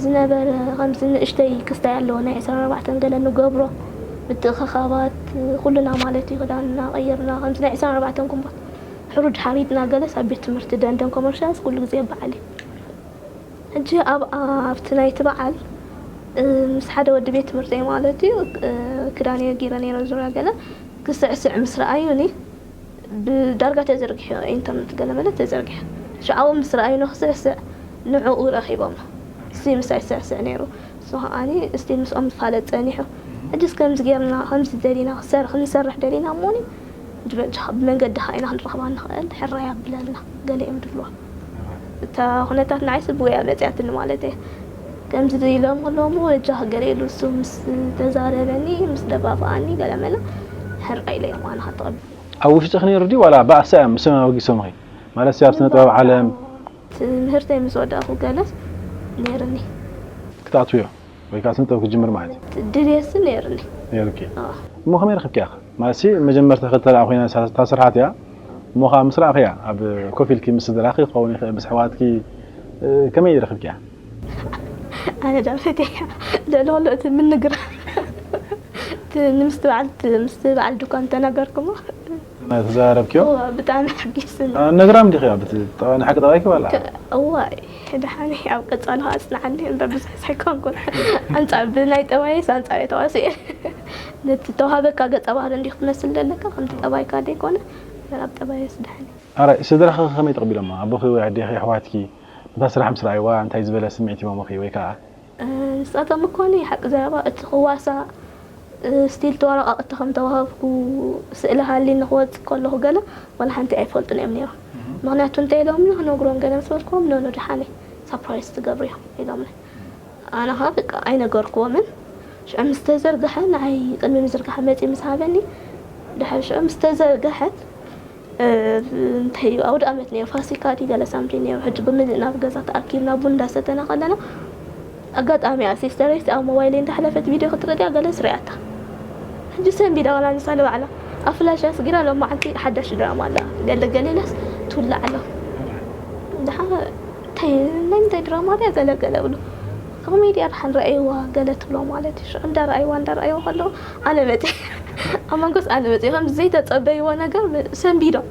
ዝነበረ ከምዚ ንእሽተይ ክስታይ ኣለዎ፣ ናይ ዕስራን ኣርባዕተን ገለ ንገብሮ ምትእኽኻባት፣ ኩልና ማለት እዩ፣ ክዳንና ቀይርና፣ ከምዚ ናይ ዕስራን ኣርባዕተን ጉንቦት ሕሩድ ሓሪድና ገለስ ኣብ ቤት ትምህርቲ ደንደን ኮመርሻልስ ኩሉ ግዜ በዓል እዩ። ሕጂ ኣብ፣ ኣብቲ ናይቲ በዓል፣ እ፣ ምስ ሓደ ወዲ ቤት ትምህርተይ ማለት እዩ፣ እ፣ ክዳን እየ ገይረ ነይረ ዙርያ ገለ ክስዕስዕ ምስ ረኣዩኒ፣ ብዳርጋ ተዘርጊሑ፣ ኢንተርነት ገለ መለ ተዘርጊሑ። ሽዑ ምስ ረኣዩ ንኽስዕስዕ ንዕኡ ረኺቦም። እስቲ ምሳይ ዝስዕስዕ ነይሩ። ንሱ ከኣኒ እስቲ ምስኦም ዝፋለጥ ጸኒሑ። ሕጂስ ከምዚ ጌርና፣ ከምዚ ደሊና ክሰር-፣ ክንሰርሕ ደሊና እሞኒ፣ በጃኻ ብመንገድኻ ኢና ክንረኽባ ንኽእል፣ ሕራይ ኣብለልና፣ ገለ እዮም ዝብልዋ። እታ ኩነታት ንዓይ ስቡእ እያ መጺኣትኒ ማለት እየ። ከምዚ ኢሎም ከለዉ እሞ በጃኻ ገለ ኢሉ እሱ ምስ ተዛረበኒ፣ ምስ ደፋፍኣኒ ገለ መለ፣ ሕርቀ ኢለ እዮም ኣነ ኸዓ ተቐቢለ። ኣብ ውሽጥኺ ነይሩ ድዩ ዋላ ብኣሳ እዮም ምስኦም ኣበጊሶምኺ? ማለት ኣብ ስነ ጥበብ ዓለም? ትምህርተይ ምስ ወዳእኹ ገለስ ነይርኒ። ክትኣትውዮ ወይ ከዓ ስነ ጥበብ ክትጅምር ማለት እዩ? ድልየትሲ ነይርኒ። ነይሩኪ? ኣዎ። እሞ ከመይ ረኺብኪያ? ማለትሲ መጀመርታ ክልተ ደኣ ኮይና እታ ስርሓት እያ። እሞ ከዓ ምስ ረኣኽያ ኣብ ኮፍ ኢልኪ ምስ ስድራኺ ክኸውን ይኽእል፣ ምስ ኣሕዋትኪ፣ እ፣ ከመይ ረኺብኪያ? ኣነ ዳ ፈትየያ ልዕሊ ኩሉ እቲ ምንግራ-፣ እቲ ንምስቲ በዓል፣ እቲ ምስቲ በዓል ድኳን ተናገርኩሞ። ተዛረብክዮ? እዋ ብጣዕሚ ሓጊስኒ። ነግራም ዲኺ? ብጣዕሚ ሓቂ ጠባይኪ ዋላ? እዋይ፣ ደሓነይ ኣብ ቀጻሉ ኣጽንዓኒ እምበር ብዙሕ ዘይኮንኩን። ኣንጻር ብናይ ጠባይስ ኣንጻር ተዋስኤ። ነቲ ተዋሃበካ ገጸ ባህሪ እንዲኹ ትመስል ዘለካ ከምቲ ጠባይካ ደይኮነ ኣብ ጠባይስ ደሓነይ። ኣራይ ስድራኺ ከመይ ተቐቢሎማ? ኣቦኺ ወይ ኣዴኺ ኣሕዋትኪ ነታ ስራሕ ምስ ረኣይዋ እንታይ ዝበለ ስምዒት ሂቦምኺ ወይ ከዓ? ንሳቶም እኮ ሓቂ ዘረባ እቲ ክዋሳ ስቲል ተወረቃቅቲ ከም ተዋሃብኩ ስእሊ ሃልኒ ክወፅእ ከለኹ ገለ ዋላ ሓንቲ ኣይፈልጡን እዮም ነይሮም። ምክንያቱ እንታይ ኢሎምኒ ክነግሮም ገለ ምስ በልክዎም ኖ ኖ ደሓነይ ሳፕራይዝ ትገብርዮ ኢሎምኒ። ኣነ ከዓ በቃ ኣይነገርክዎምን። ሽዑ ምስ ተዘርግሐ ንዓይ ቅድሚ ምዝርጋሐ መፂ ምስ ሃበኒ ድሕሪ ሽዑ ምስ ተዘርግሐት እንታይ እዩ ኣውደ ኣመት ነይሩ ፋሲካ ድዩ ገለ ሳምቲንግ ነይሩ ሕጂ ብምልእ ናብ ገዛ ተኣኪብና ቡን እንዳሰተና ከለና ኣጋጣሚ እያ ሲስተረይ ኣብ ሞባይለይ እንዳሕለፈት ቪድዮ ክትርኢ ድያ ገለ ስሪኣታ ሕጂ ሰንቢዳ ዋላ ንሳ ንባዕላ ኣብ ፍላሽ ኣስጊራ ሎማዓንቲ ሓዳሽ ድራማ ኣላ ገለ ገለ ኢላስ ትውላዕ ኣላ ድሓ እንታይ ናይ ምንታይ ድራማ ድያ ገለ ገለ ብሉ ኮሜድያ ድሓን ረኣይዋ ገለ ትብሎ ማለት እዩ ሽዑ እንዳረኣይዋ እንዳረኣይዋ ከለዉ ኣነ መፂ ኣብ መንጎስ ኣነ መፂ ከም ዘይተፀበይዎ ነገር ሰንቢዶም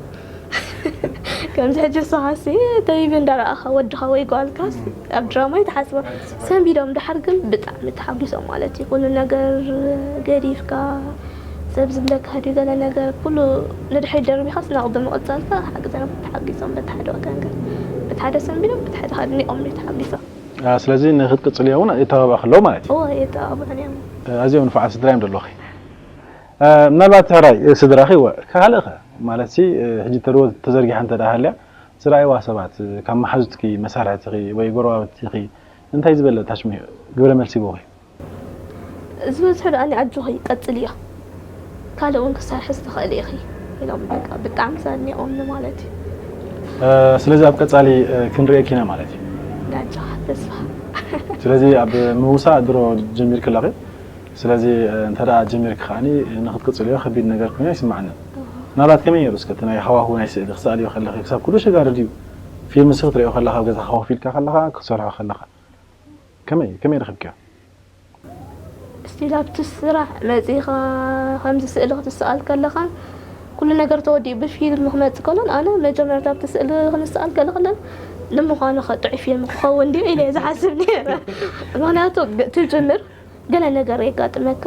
ከምዚ ሕጂ ንስኻሲ ተቢቢ እንዳረኣኻ ወድኻ ወይ ጓልካስ ኣብ ድራማ ይተሓስቦ ሰንቢዶም ድሓር ግን ብጣዕሚ ተሓጒሶም ማለት እዩ ኩሉ ነገር ገዲፍካ ሰብ ዝብለካ ድዩ ገለ ነገር ኩሉ ንድሕሪት ደርቢኻስ ናብ ቅድሚ ምቕፃልካ ሓግዘና ተሓጒሶም በቲ ሓደ ወገን ግን በቲ ሓደ ሰንቢዶም በቲ ሓደ ኣድኒቖም ድዩ ተሓጒሶም ስለዚ ንክትቅፅልዮ እውን የተባብዑ ከለዉ ማለት እዩ እዎ የተባብዑን እዮም ኣዝዮም ንፉዓት ስድራ እዮም ዘለኹ ምናልባት ሕራይ ስድራኺ ወ ካልእኸ ማለት ሲ ሕጂ ተርወ ተዘርጊሓ እንተ ደኣ ሃልያ ዝረኣይዋ ሰባት ካብ መሓዙትኪ መሳርሕትኺ ወይ ጎረባብትኺ እንታይ ዝበለ ታሽሚ ግብረ መልሲ ይቦኺ ዝበዝሑ ደኣኒ ኣጆኺ ቀፅልዮ ካልእ እውን ክሰርሕስ ትኽእሊ ኢኺ ኢሎም በቃ ብጣዕሚ ዘድኒቖምኒ ማለት እዩ ስለዚ ኣብ ቀፃሊ ክንሪኤኪ ኢና ማለት እዩ ዳጃ ተስፋ ስለዚ ኣብ ምውሳእ ድሮ ጀሚርኪ ኣለኺ ስለዚ እንተ ደኣ ጀሚርኪ ከዓኒ ንክትቅፅልዮ ከቢድ ነገር ኮይኑ ኣይስማዓንን ምናልባት ከመይ ነይሩ እስከ እቲ ናይ ሃዋሁ ናይ ስእሊ ክሰኣልዮ ከለኺ ክሳብ ኩሉ ሸጋሪ ድዩ ፊልም ሲ ክትሪኦ ከለኻ ኣብ ገዛኻ ኮፍ ኢልካ ከለኻ ክትሰርሖ ከለኻ ከመይ ከመይ ረኺብክዮ ስቲል ኣብቲ ስራሕ መፂኻ ከምዚ ስእሊ ክትሰኣል ከለኻን ኩሉ ነገር ተወዲኡ ብፊልም ክመፅእ ከሎን ኣነ መጀመርታ ኣብቲ ስእሊ ክንሰኣል ገለ ከለና ንምዃኑ ከ ጥዑይ ፊልም ክኸውን ድዩ ኢለ እየ ዝሓስብ ነይረ ምክንያቱ ትጅምር ገለ ነገር የጋጥመካ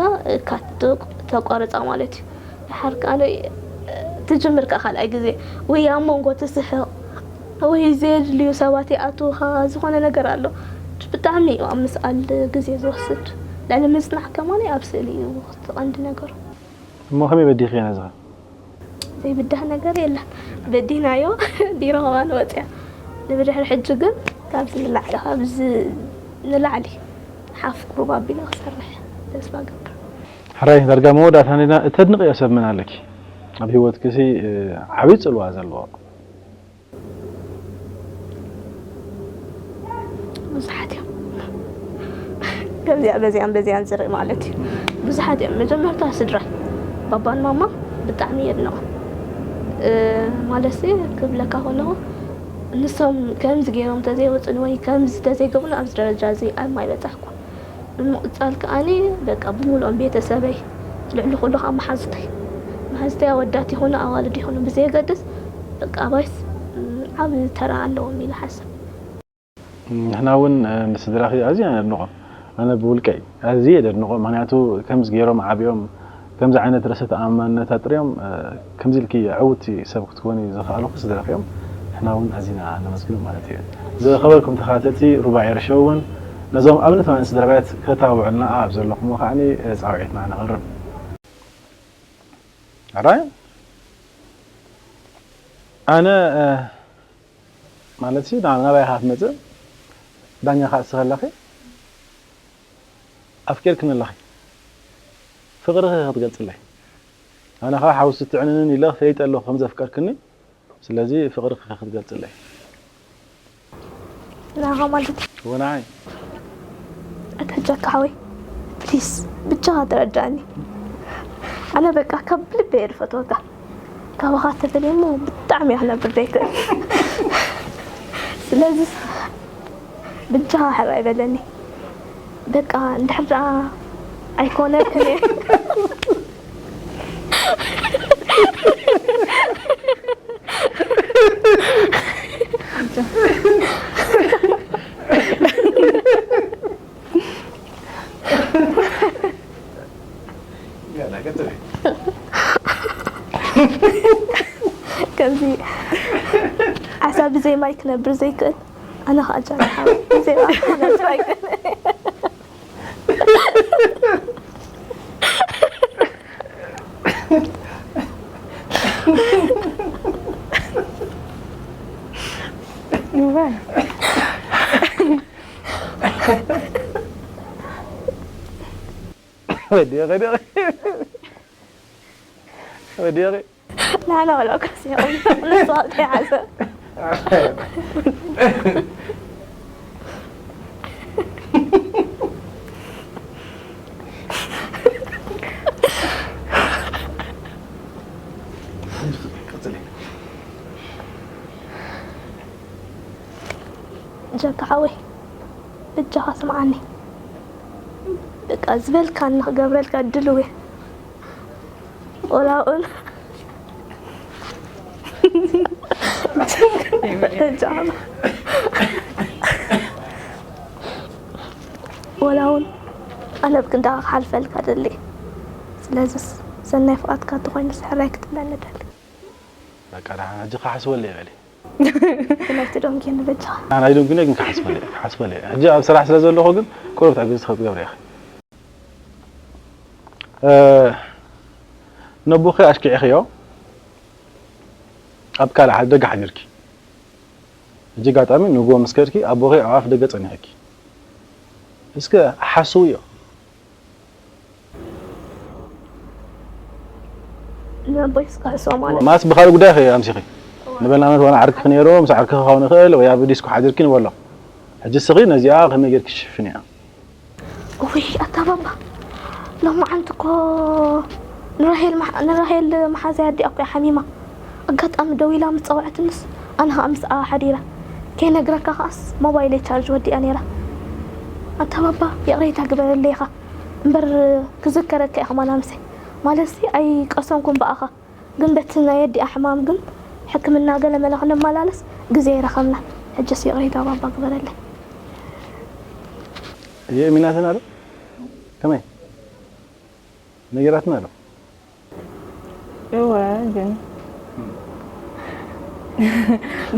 ካት ተቋርፃ ማለት እዩ ድሓር ከዓ ትጅምር ከዓ ካልኣይ ግዜ ወይ ኣብ መንጎ ትስሕቕ ወይ ዘየድልዩ ሰባት ይኣትውኻ ዝኾነ ነገር ኣሎ ብጣዕሚ እዩ ኣብ ምስኣል ግዜ ዝወስድ ልዕሊ ምፅናሕ ከማን ኣብ ስእሊ እዩ እቲ ቀንዲ ነገሩ እሞ ከመይ በዲኽዮ ነዚ ዘይብዳህ ነገር የለን በዲህናዮ ዲሮ ከማን ወፅያ ንብድሕሪ ሕጂ ግን ካብዚ ንላዕሊ ካብዚ ንላዕሊ ሓፍ ቁሩብ ኣቢለ ክሰርሕ ተስፋ ገብር ሕራይ ዳርጋ መወዳእታ ኔና እተድንቕዮ ሰብ መን ኣለኪ ኣብ ህይወትኪ ሲ ዓብዪ ፅልዋ ዘለዎ ብዙሓት እዮም ከምዚኣ በዚኣን በዚኣን ዝርኢ ማለት እዩ ብዙሓት እዮም መጀመርታ ስድራ ባባን ማማ ብጣዕሚ የድንቖም ማለት ክብለካ ከለኹ ንሶም ከምዚ ገይሮም ተዘይወፅኒ ወይ ከምዚ ተዘይገብሩ ኣብዚ ደረጃ እዚ ኣብ ማይ በፃሕኩ ብምቕፃል ከዓኒ በቃ ብምሉኦም ቤተሰበይ ልዕሊ ኩሉ ከዓ መሓዙተይ መሓዙተይ ኣወዳት ይኹኑ ኣዋልድ ይኹኑ ብዘየገድስ በቃ ኣባይስ ዓብ ተራ ኣለዎም ኢሉ ሓስብ ንሕና እውን ንስድራኺ ኣዝያ ነድንቖም ኣነ ብውልቀይ ኣዝየ ደድንቖም ምክንያቱ ከምዚ ገይሮም ዓብዮም ከምዚ ዓይነት ርእሰ ተኣማንነት ኣጥርዮም ከምዚ ኢልኪ ዕውቲ ሰብ ክትኮኒ ዝኸኣሉኺ ስድራኺ እዮም። ንሕና እውን ኣዚና ነመስግኖም ማለት እዩ። ዝኸበርኩም ተኸታተልቲ ሩባ ኤር ሾው እውን ነዞም ኣብነታውያን ስድራቤት ከተባብዑልና ኣብ ዘለኹሞ ከዓኒ ጻውዒትና ነቕርብ። ሕራይ ኣነ ማለት ሲ ናባይ ኢኻ ክትመጽእ ዳኛ ከዓ እስኺ ኣለኺ ኣፍቂርክኒ ኣለኺ ፍቕርኺ ክትገልጽለይ ኣነ ከዓ ሓውሲ ትዕንንን ኢለ ፈሊጠ ኣለኹ ከም ዘፍቀርክኒ ስለዚ ፍቕርኺ ክትገልጽለይ ናኻ ማለት ወናይ ኣታ ጃካ ሓወይ ፕሊስ ብቻኻ ተረዳእኒ ኣነ በቃ ካብ ልበ እየ ዝፈትወካ ካባኻ ተፈልየ እሞ ብጣዕሚ እየ ክነብር ዘይክእል ስለዚ ብቻኻ ሕራይ በለኒ በቃ እንድሕር ደኣ ኣይኮነልክን እየ ከምዚ ዓሳ ብዘይ ማይ ክነብር ዘይክእል ኣነ ኸዓ ጃኒ ሓወይ ብዘይ ማይ ክነብር ኣይክእል። ወዲቂ ወዲቂ ወዲቂ ንዓና ወላ እኳ ሲቑ ንሱ ተይሓዘ። ጀካ ሓወይ በጃኻ ስምዓኒ። በቃ ዝበልካኒ ክገብረልካ ድልው እየ። ወላ እውን በጃኻ ወላ እውን ኣነ ብክንዳኻ ክሓልፈልካ ደሊ። ስለዚስ ሰናይ ፍቓድካ እንተኾይኑስ ሕራይ ክትብለኒ ደሊ። በቃ ደሓን ሕጂ ክሓስበሉ እየ በሊ። ብናይቲ ዶንኪ ንበጃኻ። ናይ ዶንኪ ግን ክሓስበሉ እየ ክሓስበሉ እየ። ሕጂ ኣብ ስራሕ ስለ ዘለኹ ግን ቁሩብ ትዕግስቲ ክትገብሪ ኢኺ። ነቦኺ ኣሽኪዕኽዮ ኣብ ካልእ ደገ ሓዲርኪ። ሕጂ ኣጋጣሚ ንግሆ ምስ ከድኪ ኣቦኺ ኣብ ኣፍ ደገ ጸኒሑኪ። እስከ ሓስውዮ። ንኣቦይ እስከ ሕስቦ ማለት ማስ ብኻልእ ጉዳይ ኢኺ ኣምሲኺ። ንበልና ዓርክኺ ነይሩ፣ ምስ ዓርክኺ ክኸውን ይኽእል ወይ ኣብ ዲስኮ ሓዲርኪ ንበሎ። ሕጂ እስኺ ነዚኣ ከመይ ጌርኪ ትሽፍንያ? ውይ ኣታ ባባ ሎማዓንቲ እኮ ንራሄል መሓ- ንራሄል መሓዘይ ኣዲኣ እኮ እያ ሓሚማ ኣጋጣሚ ደዊላ ምስ ጸውዐትንስ ኣነ ከዓ ምስኣ ሓዲረ ከይነግረካ ከዓስ ሞባይለይ ቻርጅ ወዲኣ ነይራ ኣታ ባባ ይቕሬታ ግበረለይ ኢኻ እምበር ክዝከረካ እየ ከማን ኣምሰ ማለትሲ ኣይቀሰንኩን ብኣኻ ግን በቲ ናይ ኣዲኣ ሕማም ግን ሕክምና ገለ መለ ክንመላለስ ግዜ ኣይረኸብናን ሕጅስ ይቕሬታ ባባ ግበረለይ የእሚናትና ዶ ከመይ ነጊራትና ዶ እወ ግን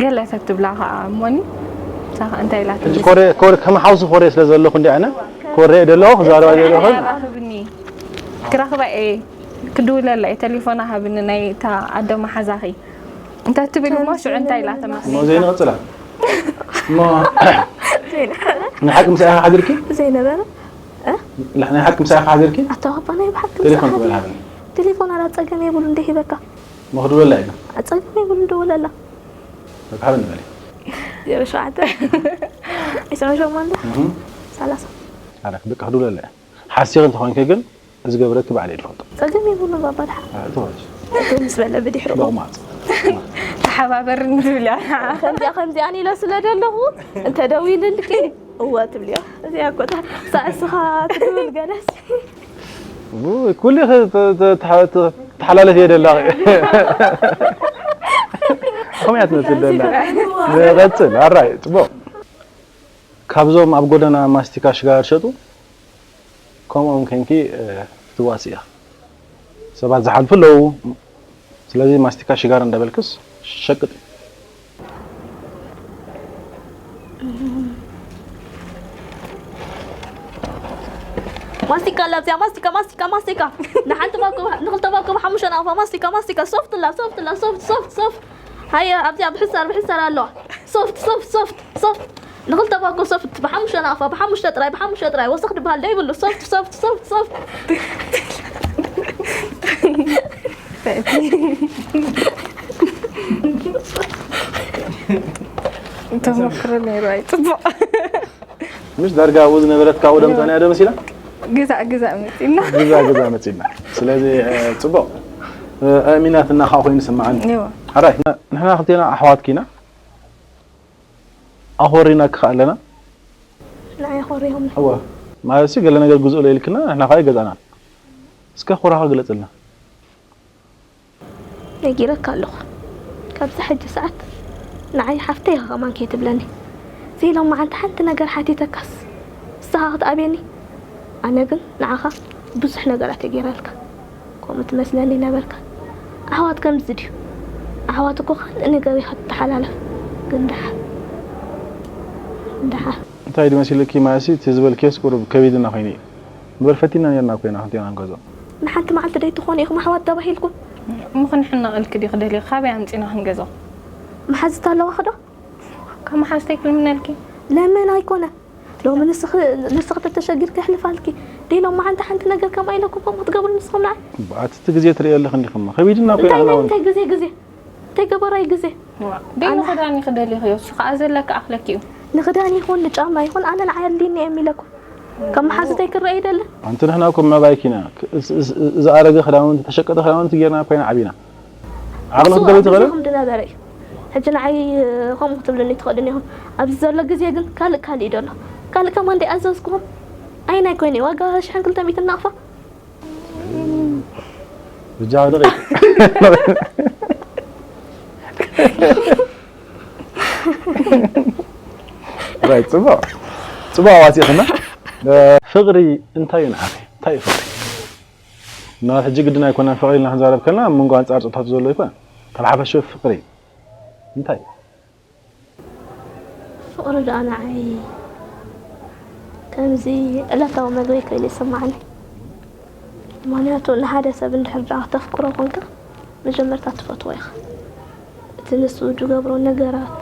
ገለ ሰብ ትብላ ከዓ እሞኒ ንሳ ከዓ እንታይ ኢላትኒ ሕጂ ኮረ ኮረ ከም ሓውሲ ኮረ ስለ ዘለኹ እንዲ ኣነ ኮረ ዘለኹ ክዛረባ ዘለኹ ክራኽባ እየ ክድውለላ እየ ቴሌፎና ሃብኒ ናይ እታ ኣደ መሓዛኺ እንታይ ትብል እሞ ሽዑ እንታይ ኢላ ተመስሊ እሞ ዘይንቕፅላ እሞ ንሓቂ ምሳይ ሓዲርኪ ዘይነበረ ናይ ሓቂ ምሳይ ሓዲርኪ ኣታ ባባ ናይ ብሓቂ ቴሌፎን ክበል ሃብኒ ቴሌፎን ኣላ ፀገም የብሉ እንደ ሂበካ መኽድበላ ኢና ፀገም የብሉ እንደወለላ ሃብኒ በሊ ዜሮ ሸውዓተ ዒስራን ሸሞንተ ሰላሳ ኣረ ክብቅ ክድውለላ እያ ሓሲኺ እንተኾይንኪ ግን ዝገብረኪ ባዕለይ ዝፈልጦ ፀገም የብሉ ባባ ድሓ ትወች ምስ በለ ብድሕሩ በቑማፅ ተሓባበርኒ ትብል እያ ከምዚኣ ከምዚኣን ኢለ ስለ ደለኹ እንተ ደዊልልኪ እወ ትብልዮ እዚኣ እኮ ሳዕ እስኻ ትብል ገለስ ኩሉ ተሓላለፍ እየ ደላ ከመይ እያ ትመስል ደላ ንቐፅል ኣራይ ፅቡቕ ካብዞም ኣብ ጎደና ማስቲካ ሽጋር ሸጡ ከምኦም ከንኪ ክትዋስ እያ ሰባት ዝሓልፉ ኣለዉ ስለዚ ማስቲካ ሽጋር እንዳበልክስ ሸቅጥ ማስቲካ ኣላ ኣብዚኣ ማስቲካ ማስቲካ ማስቲካ ንሓንቲ ባኮ ንክልተ ባኮ ብሓሙሽተ ናቕፋ ማስቲካ ማስቲካ ሶፍት ላ ሶፍት ላ ሶፍት ሶፍት ሶፍት ሃየ ኣብዚኣ ብሕሳር ብሕሳር ኣለዋ ሶፍት ሶፍት ሶፍት ሶፍት ንክልተ ባኮ ሶፍት ብሓሙሽተ ናቕፋ ብሓሙሽተ ጥራይ ብሓሙሽተ ጥራይ ወሰኽ ድበሃል ደይብሉ ሶፍት ሶፍት ሶፍት ሶፍት ተሞክሮ ነይሩ ኣይፅቡቕ ምሽ ዳርጋ ኣብኡ ዝነበረት ካብኡ ደምፀና እያ ዶ መሲላ ግዛእ ግዛእ መፂና ግዛእ ግዛእ መፂና ስለዚ ፅቡቕ ኣእሚናትና ከዓ ኮይኑ ስምዓኒ እዋ ሓራይ ንሕና ክልቴና ኣሕዋትኪ ኢና ኣኾሪናኪ ከዓ ኣለና ንዓይ ኮሪሆም እወ ማለት ሲ ገለ ነገር ግዝኡለ ኢልክና ንሕና ከዓ ይገዛእና እስከ ኩራኻ ግለፅልና ነጊረካ ኣለኹ ካብዚ ሕጂ ሰዓት ንዓይ ሓፍተይ ኢኻ ከማን ከይትብለኒ ዘይሎማዓንቲ ሓንቲ ነገር ሓቲተካስ ንስኻ ክትኣብየኒ ኣነ ግን ንዓኻ ብዙሕ ነገራት እየ ገይረልካ ከምኡ ትመስለኒ ነበርካ ኣሕዋት ከምዚ ድዩ? ኣሕዋት እኮ ካልእ ነገር ኢኻ ትተሓላለፍ። ግን ደሓር፣ ደሓር። እንታይ ድመሲልኪ ማለትሲ፣ እቲ ዝበልክዮስ ቁሩብ ከቢድና ኮይኑ እዩ። እምበር ፈቲና ነርና እኮ ኢና ክንቲና ንገዝኦ። ንሓንቲ መዓልቲ ደይትኾኑ ኢኹም ኣሕዋት ተባሂልኩም? እሞ ክንሕነቐልኪ ድዩ ክደልዮ? ካበይ ኣምጺና ክንገዝኦ? መሓዝት ኣለዋኺ ዶ? ካብ መሓዝተይ ክልምነልኪ? ለምን ኣይኮነ። ሎሚ ንስኺ ንስኺ ተተሸጊርኪ የሕልፋልኪ። ደይ ሎሚ ሓንቲ ሓንቲ ነገር ከምኣ ኢለኩም ከምኡ ክትገብሩ ንስኹም ንዓይ? ኣቲ እቲ ግዜ ትርእዮ ኣለኺ እንዲኺ እሞ ከቢድና እኮ ኢና እንታይ ሕና እውን እንታይ ግዜ ግዜ እንታይ ገበራይ ግዜ ደይ ንኽዳን ይኽደልኽዮ እሱ ከዓ ዘለካ ኣኽለኪ እዩ። ንኽዳን ይኹን ንጫማ ይኹን ኣነ ንዓይ ኣድልይኒ እዮም ኢለኩም። ከም መሓዙተይ ክረአ ይደልን። ኣንቲ ንሕና እኮ ምዕባይኪ ኢና። ዝኣረገ ክዳውንቲ ተሸቀጠ ክዳውንቲ ጌርና እኮ ኢና ዓቢና። ዓቕሊ ክትገብሪ ትኽእሊ? ዝነበረ እዩ። ሕጂ ንዓይ ከምኡ ክትብልኒ ትኽእልን ኢኹም። ኣብዚ ዘሎ ግዜ ግን ካልእ ካልእ እዩ ዘሎ። ካልእ ከማን ደይኣዘዝኩኹም ኣይናይ ኮይነ ዋጋ ሽሕን ክልተ ሚእትን ናቕፋ። ብጃ ደቂ ራይ ጽቡቕ ጽቡቕ ኣዋፂእኽና። ፍቕሪ እንታይ እዩ ንዓኺ? እንታይ እዩ ፍቕሪ? እና ሕጂ ግድን ኣይኮነን ፍቕሪ ኢልና ክንዛረብ ከለና ኣብ መንጎ ኣንጻር ጾታት ዘሎ ይኮነ። ካብ ሓፈሽ ፍቕሪ እንታይ እዩ? ፍቕሪ ደኣ ንዓይ ከምዚ ዕለታዊ መግበይ ከይሉ ይስምዓኒ። ምኽንያቱ ንሓደ ሰብ እንድሕር ደኣ ክተፍቅሮ ኮንካ መጀመርታ ትፈትዎ ኢኻ። እቲ ንሱ ዝገብሮ ነገራት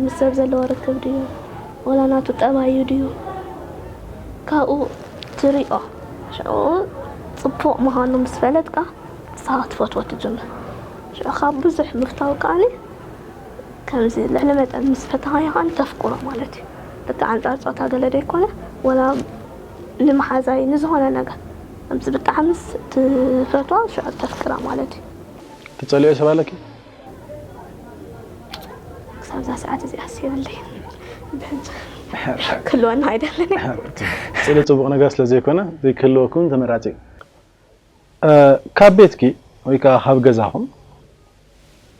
ምስ ሰብ ዘለዎ ርክብ ድዩ ወላ ናቱ ጠባዩ ድዩ ካብኡ ትሪኦ። ሽዑ ፅቡቕ ምዃኑ ምስ ፈለጥካ ንስኻ ክትፈትዎ ትጅምር። ሽዑ ካብ ብዙሕ ምፍታው ከኣኒ ከምዚ ልዕሊ መጠን ምስ ፈተኻዮ ከኣ ተፍቅሮ ማለት እዩ። ልክዕ ኣንጻር ጾታ ገለ ደይኮነ ወላ ንመሓዛይ ንዝኾነ ነገር ከምዚ ብጣዕምስ ትፈትዋ ሽዑ ተፍቅራ ማለት እዩ። ትጸልዮ ሰብ ኣለኪ? ክሳብ እዛ ሰዓት እዚኣ ኣስበለይ ብሕጂ ክህልወና ኣይደልን። ጽልኢ ጽቡቕ ነገር ስለ ዘይኮነ ዘይክህልወኩም ተመራጺ እዩ። ካብ ቤትኪ ወይ ከዓ ካብ ገዛኹም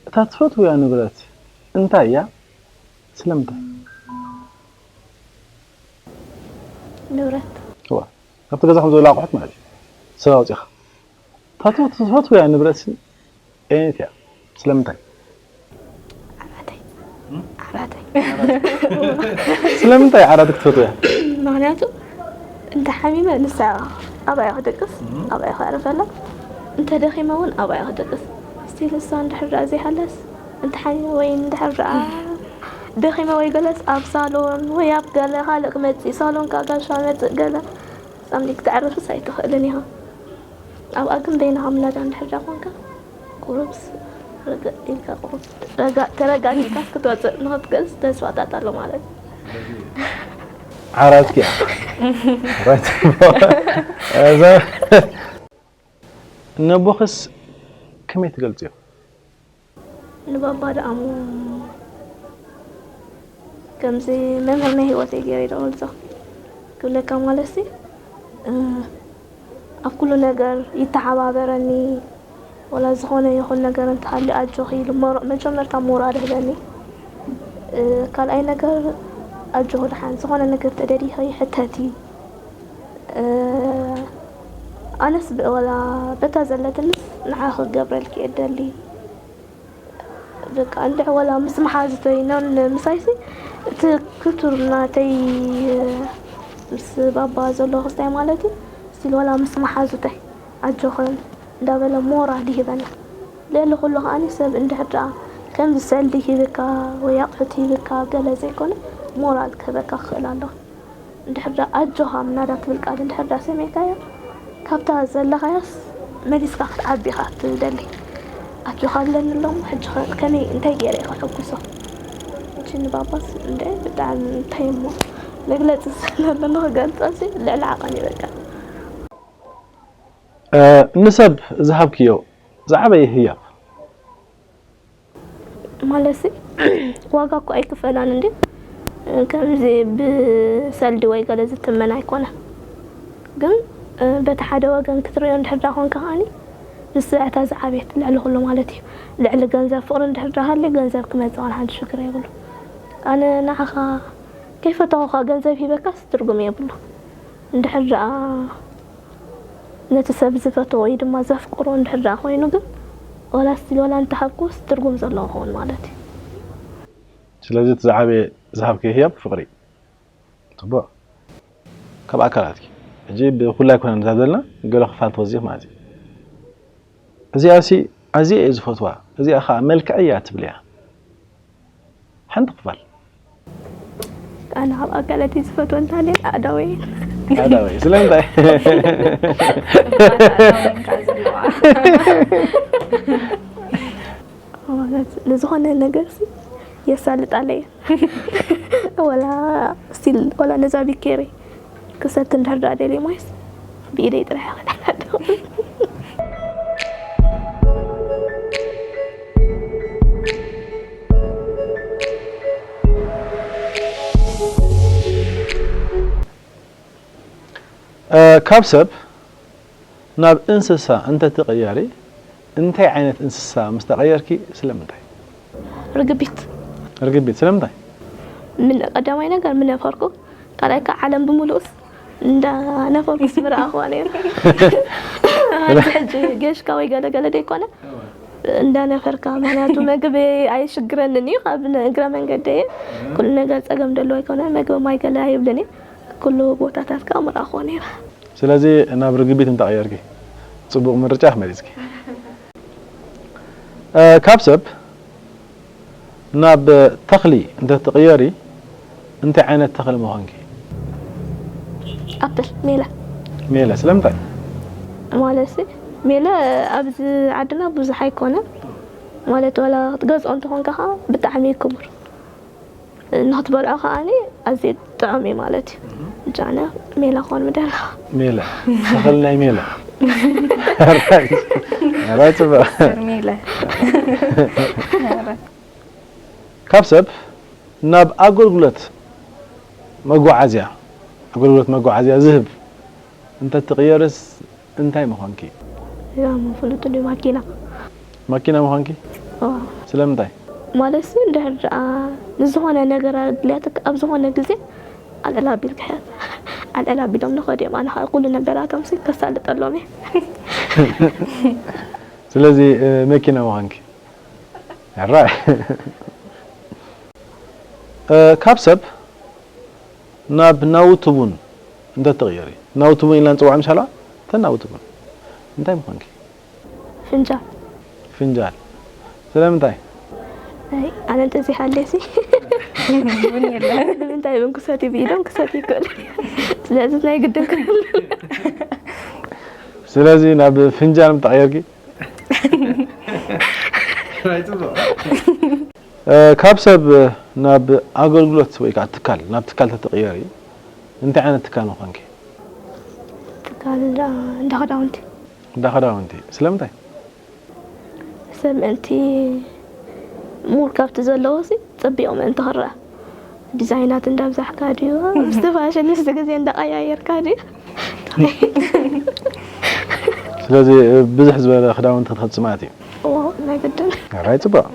እታ ትፈትውያ ንብረት እንታይ እያ? ስለምንታይ? ንብረት እዋ ካብቲ ገዛኹም ዘሎ ኣቑሑት ማለት እዩ። ሰብ ኣውፂኻ እታ ትፈትውያ ንብረት ዓይነት እያ። ስለምንታይ? ዓራተይ ዓራተይ ስለምንታይ ዓራት ክትፈትውያ? ምክንያቱ እንተ ሓሚመ ንሳ ኣባያ ክደቅስ ኣባያ ክዕርፈላ እንተ ደኺመ እውን ኣባያ ክደቅስ ስቲል ንሳ እንድሕር ደኣ ዘይሃለስ እንተ ሓሚመ ወይ እንድሕር ደኣ ደኺመ ወይ ገለስ ኣብ ሳሎን ወይ ኣብ ገለ ካልእ ክመፅእ ሳሎን ከዓ ጋሻ መፅእ ገለ ፃምሊ ክተዕርፍስ ኣይትኽእልን ኢኻ ኣብኣ ግን በይንኻ ምናዳ እንድሕር ደኣ ኮንካ ቁሩብስ ርግእ ኢልካ ቁሩብ ረጋ- ተረጋጊእካስ ክትወፅእ ንኽትክእልስ ተስፋታት ኣሎ ማለት እዩ ዓራት ኪያ ራይት እዛ ነቦኽስ ከመይ ትገልፅዮ? ንባባ ደኣ እሞ ከምዚ መምህር ናይ ህይወተይ ገይረ ይደወልፆ ክብለካ ማለትሲ ኣብ ኩሉ ነገር ይተሓባበረኒ ወላ ዝኾነ ይኹን ነገር እንተሃልዩ ኣጆኺ ኢሉ መጀመርታ ሞራል ህበኒ ካልኣይ ነገር ኣጆኺ ደሓን ዝኾነ ነገር ተደሊኺ ሕተቲ ኣነስ ወላ በታ ዘለትንስ ንዓኺ ክገብረልኪ እየ ደሊ በቃ እንድዒ ወላ ምስ መሓዙተይ ኖን ምሳይሲ እቲ ክቱር ናተይ ምስ ባባ ዘሎ ክስታይ ማለት እዩ ስቲል ወላ ምስ መሓዙተይ ኣጆኽን እንዳበለ ሞራል ይህበና ልዕሊ ኩሉ ከዓኒ ሰብ እንድሕር ደኣ ከምዚ ሰልዲ ሂብካ ወይ ኣቑሑት ሂብካ ገለ ዘይኮነ ሞራል ክህበካ ክኽእል ኣለዎ እንድሕር ደኣ ኣጆኻ ምናዳ ትብል ቃል እንድሕር ደኣ ሰሚዕካያ ካብታ ዘለኻያስ መሊስካ ክትዓቢ ኢኻ ትደሊ ኣጆኻ ኣለኒ ኣሎ እሞ ሕጂ ከ ከመይ እንታይ ገይረ እየ ከሐጉሶ ሕጂ ንባባስ እንደ ብጣዕሚ እንታይ እሞ መግለፂ ስለለኒ ክገልፆ ሲ ልዕሊ ዓቐን እዩ በቃ ንሰብ ዝሃብክዮ ዝዓበየ ህያብ ማለትሲ ዋጋ እኮ ኣይክፈላን እንዲ ከምዚ ብሰልዲ ወይ ገለ ዝትመን ኣይኮነን ግን በቲ ሓደ ወገን ክትሪኦ እንድሕር ዳ ኮንካ ከዓኒ ንሳ እታ ዝዓብየት ልዕሊ ኩሉ ማለት እዩ ልዕሊ ገንዘብ ፍቅሪ እንድሕር ዳ ሃልዩ ገንዘብ ክመፅእ ዋላ ሓንቲ ሽግር የብሉ ኣነ ንዓኻ ከይፈተኹኻ ገንዘብ ሂበካስ ትርጉም የብሉ እንድሕር ደኣ ነቲ ሰብ ዝፈትዎ ወይ ድማ ዘፍቅሮ እንድሕር ደኣ ኮይኑ ግን ዋላ ስቲል ዋላ እንተሃብኩስ ትርጉም ዘለዎ ክኸውን ማለት እዩ። ስለዚ እቲ ዝዓበየ ዝሃብክዮ ህያብ ፍቕሪ እዩ። ጽቡቕ። ካብ ኣካላትኪ ሕጂ ብኹላይ ኮነ ንዛብ ዘለና ገለ ክፋል ተወዚኽ ማለት እዩ። እዚኣ ሲ ኣዝየ እየ ዝፈትዋ፣ እዚኣ ኸዓ መልክዐይ እያ ትብል እያ። ሓንቲ ክፋል ኣነ ካብ ኣካላተይ ዝፈትወ እንተሃልየ ኣእዳወይ። ኣእዳወይ ስለምንታይ? ማለት ንዝኾነ ነገር ሲ የሳልጣለይ። ወላ ስቲል ወላ ነዛ ቢኬሪ ክሰቲ እንድሕር ደኣ ደልየ ማይስ ብኢደይ ጥራሕ እየ ክድሕና ደው። እ፣ ካብ ሰብ ናብ እንስሳ እንተትቕየሪ እንታይ ዓይነት እንስሳ ምስ ተቐየርኪ ስለምንታይ? ርግቢት ርግቢት ስለምንታይ? ምን ቀዳማይ ነገር ምነፈርኩ ካልኣይ ከዓ ዓለም ብምሉኡስ እንዳነፈርኩስ ምረኣኽዋ ነይሩ። ሕጂ ሕጂ ጌሽካ ወይ ገለገለ ደይኮነ እንዳነፈርካ ምክንያቱ ምግቢ ኣይሽግረንን እዩ ካብ እግረ መንገደየ ኩሉ ነገር ፀገም ደሎ ኣይኮነ ምግቢ ማይ ገለ ኣይብልን እዩ ኩሉ ቦታታት ከዓ ምረኣኽዎ ነይረ። ስለዚ ናብ ርግቢት እንተቐየርኪ ጽቡቕ ምርጫ መሪጽኪ። እ፣ ካብ ሰብ ናብ ተኽሊ እንተትቕየሪ እንታይ ዓይነት ተኽሊ ምኾንኪ? ኣፕል ሜላ ሜለ ስለምንታይ? ማለት ሲ ሜለ ኣብዚ ዓድና ብዙሕ ኣይኮነን ማለት ዋላ ክትገዝኦ እንተኾንካ ከዓ ብጣዕሚ ክቡር ንክትበልዖ ከዓኒ ኣዝዩ ጥዑም እዩ ማለት እዩ። ብቻ ኣነ ሜላ ክኾን ምደላ። ሜለ ተኽሊ ናይ ሜለ ራይ ጽቡቕ ሜለ ካብ ሰብ ናብ ኣገልግሎት መጓዓዝያ ኣገልግሎት መጓዓዝያ ዝህብ እንተትቕየርስ እንታይ ምኾንኪ? ያም ፍሉጥ እንዲ ማኪና ማኪና ምዃንኪ? ዋ ስለምንታይ? ማለት ሲ እንድሕር ደኣ ንዝኾነ ነገር ኣድልያትክ ኣብ ዝኾነ ግዜ ኣልዕል ኣቢልካ ኣልዕል ኣቢሎም ንኸድ እዮም ኣነ ከዓ ኩሉ ነገራቶም ሲ ከሳልጠሎም እየ ስለዚ እ፣ መኪና ምዃንኪ ራ ካብ ሰብ ናብ ናውቲ ቡን እንተትቕየሪ ናውቲ ቡን ኢልና ንፅውዖ ምሻልዋ እተን ናውቲ ቡን እንታይ ምዃንኪ? ፍንጃል ፍንጃል ስለምንታይ? ኣይ ኣነ እንተዘይሃልየ ሲ ቡን የለን ንምንታይ እውን ክሰትዩ ብኢዶም ክሰትዩ ይክእል ስለዚ ናይ ግድን ክህሉ ስለዚ ናብ ፍንጃል ምተቐየርኪ እ፣ ካብ ሰብ ናብ ኣገልግሎት ወይ ከዓ ትካል ናብ ትካል ተትቕየሪ እንታይ ዓይነት ትካል ምዃንኪ? ትካል እንዳ ክዳውንቲ እንዳ ክዳውንቲ ስለምንታይ? ሰብ ምእንቲ ሙር ካብቲ ዘለዎ ሲ ፀቢቑ ምእንቲ ክረአ ዲዛይናት እንዳብዛሕካ ድዩ ምስቲ ፋሽን ምስቲ ግዜ እንዳቀያየርካ ድዩ ስለዚ ብዙሕ ዝበለ ክዳውንቲ ክትኸጽ ማለት እዩ ኦ ናይ ግድን ራይ ጽቡቅ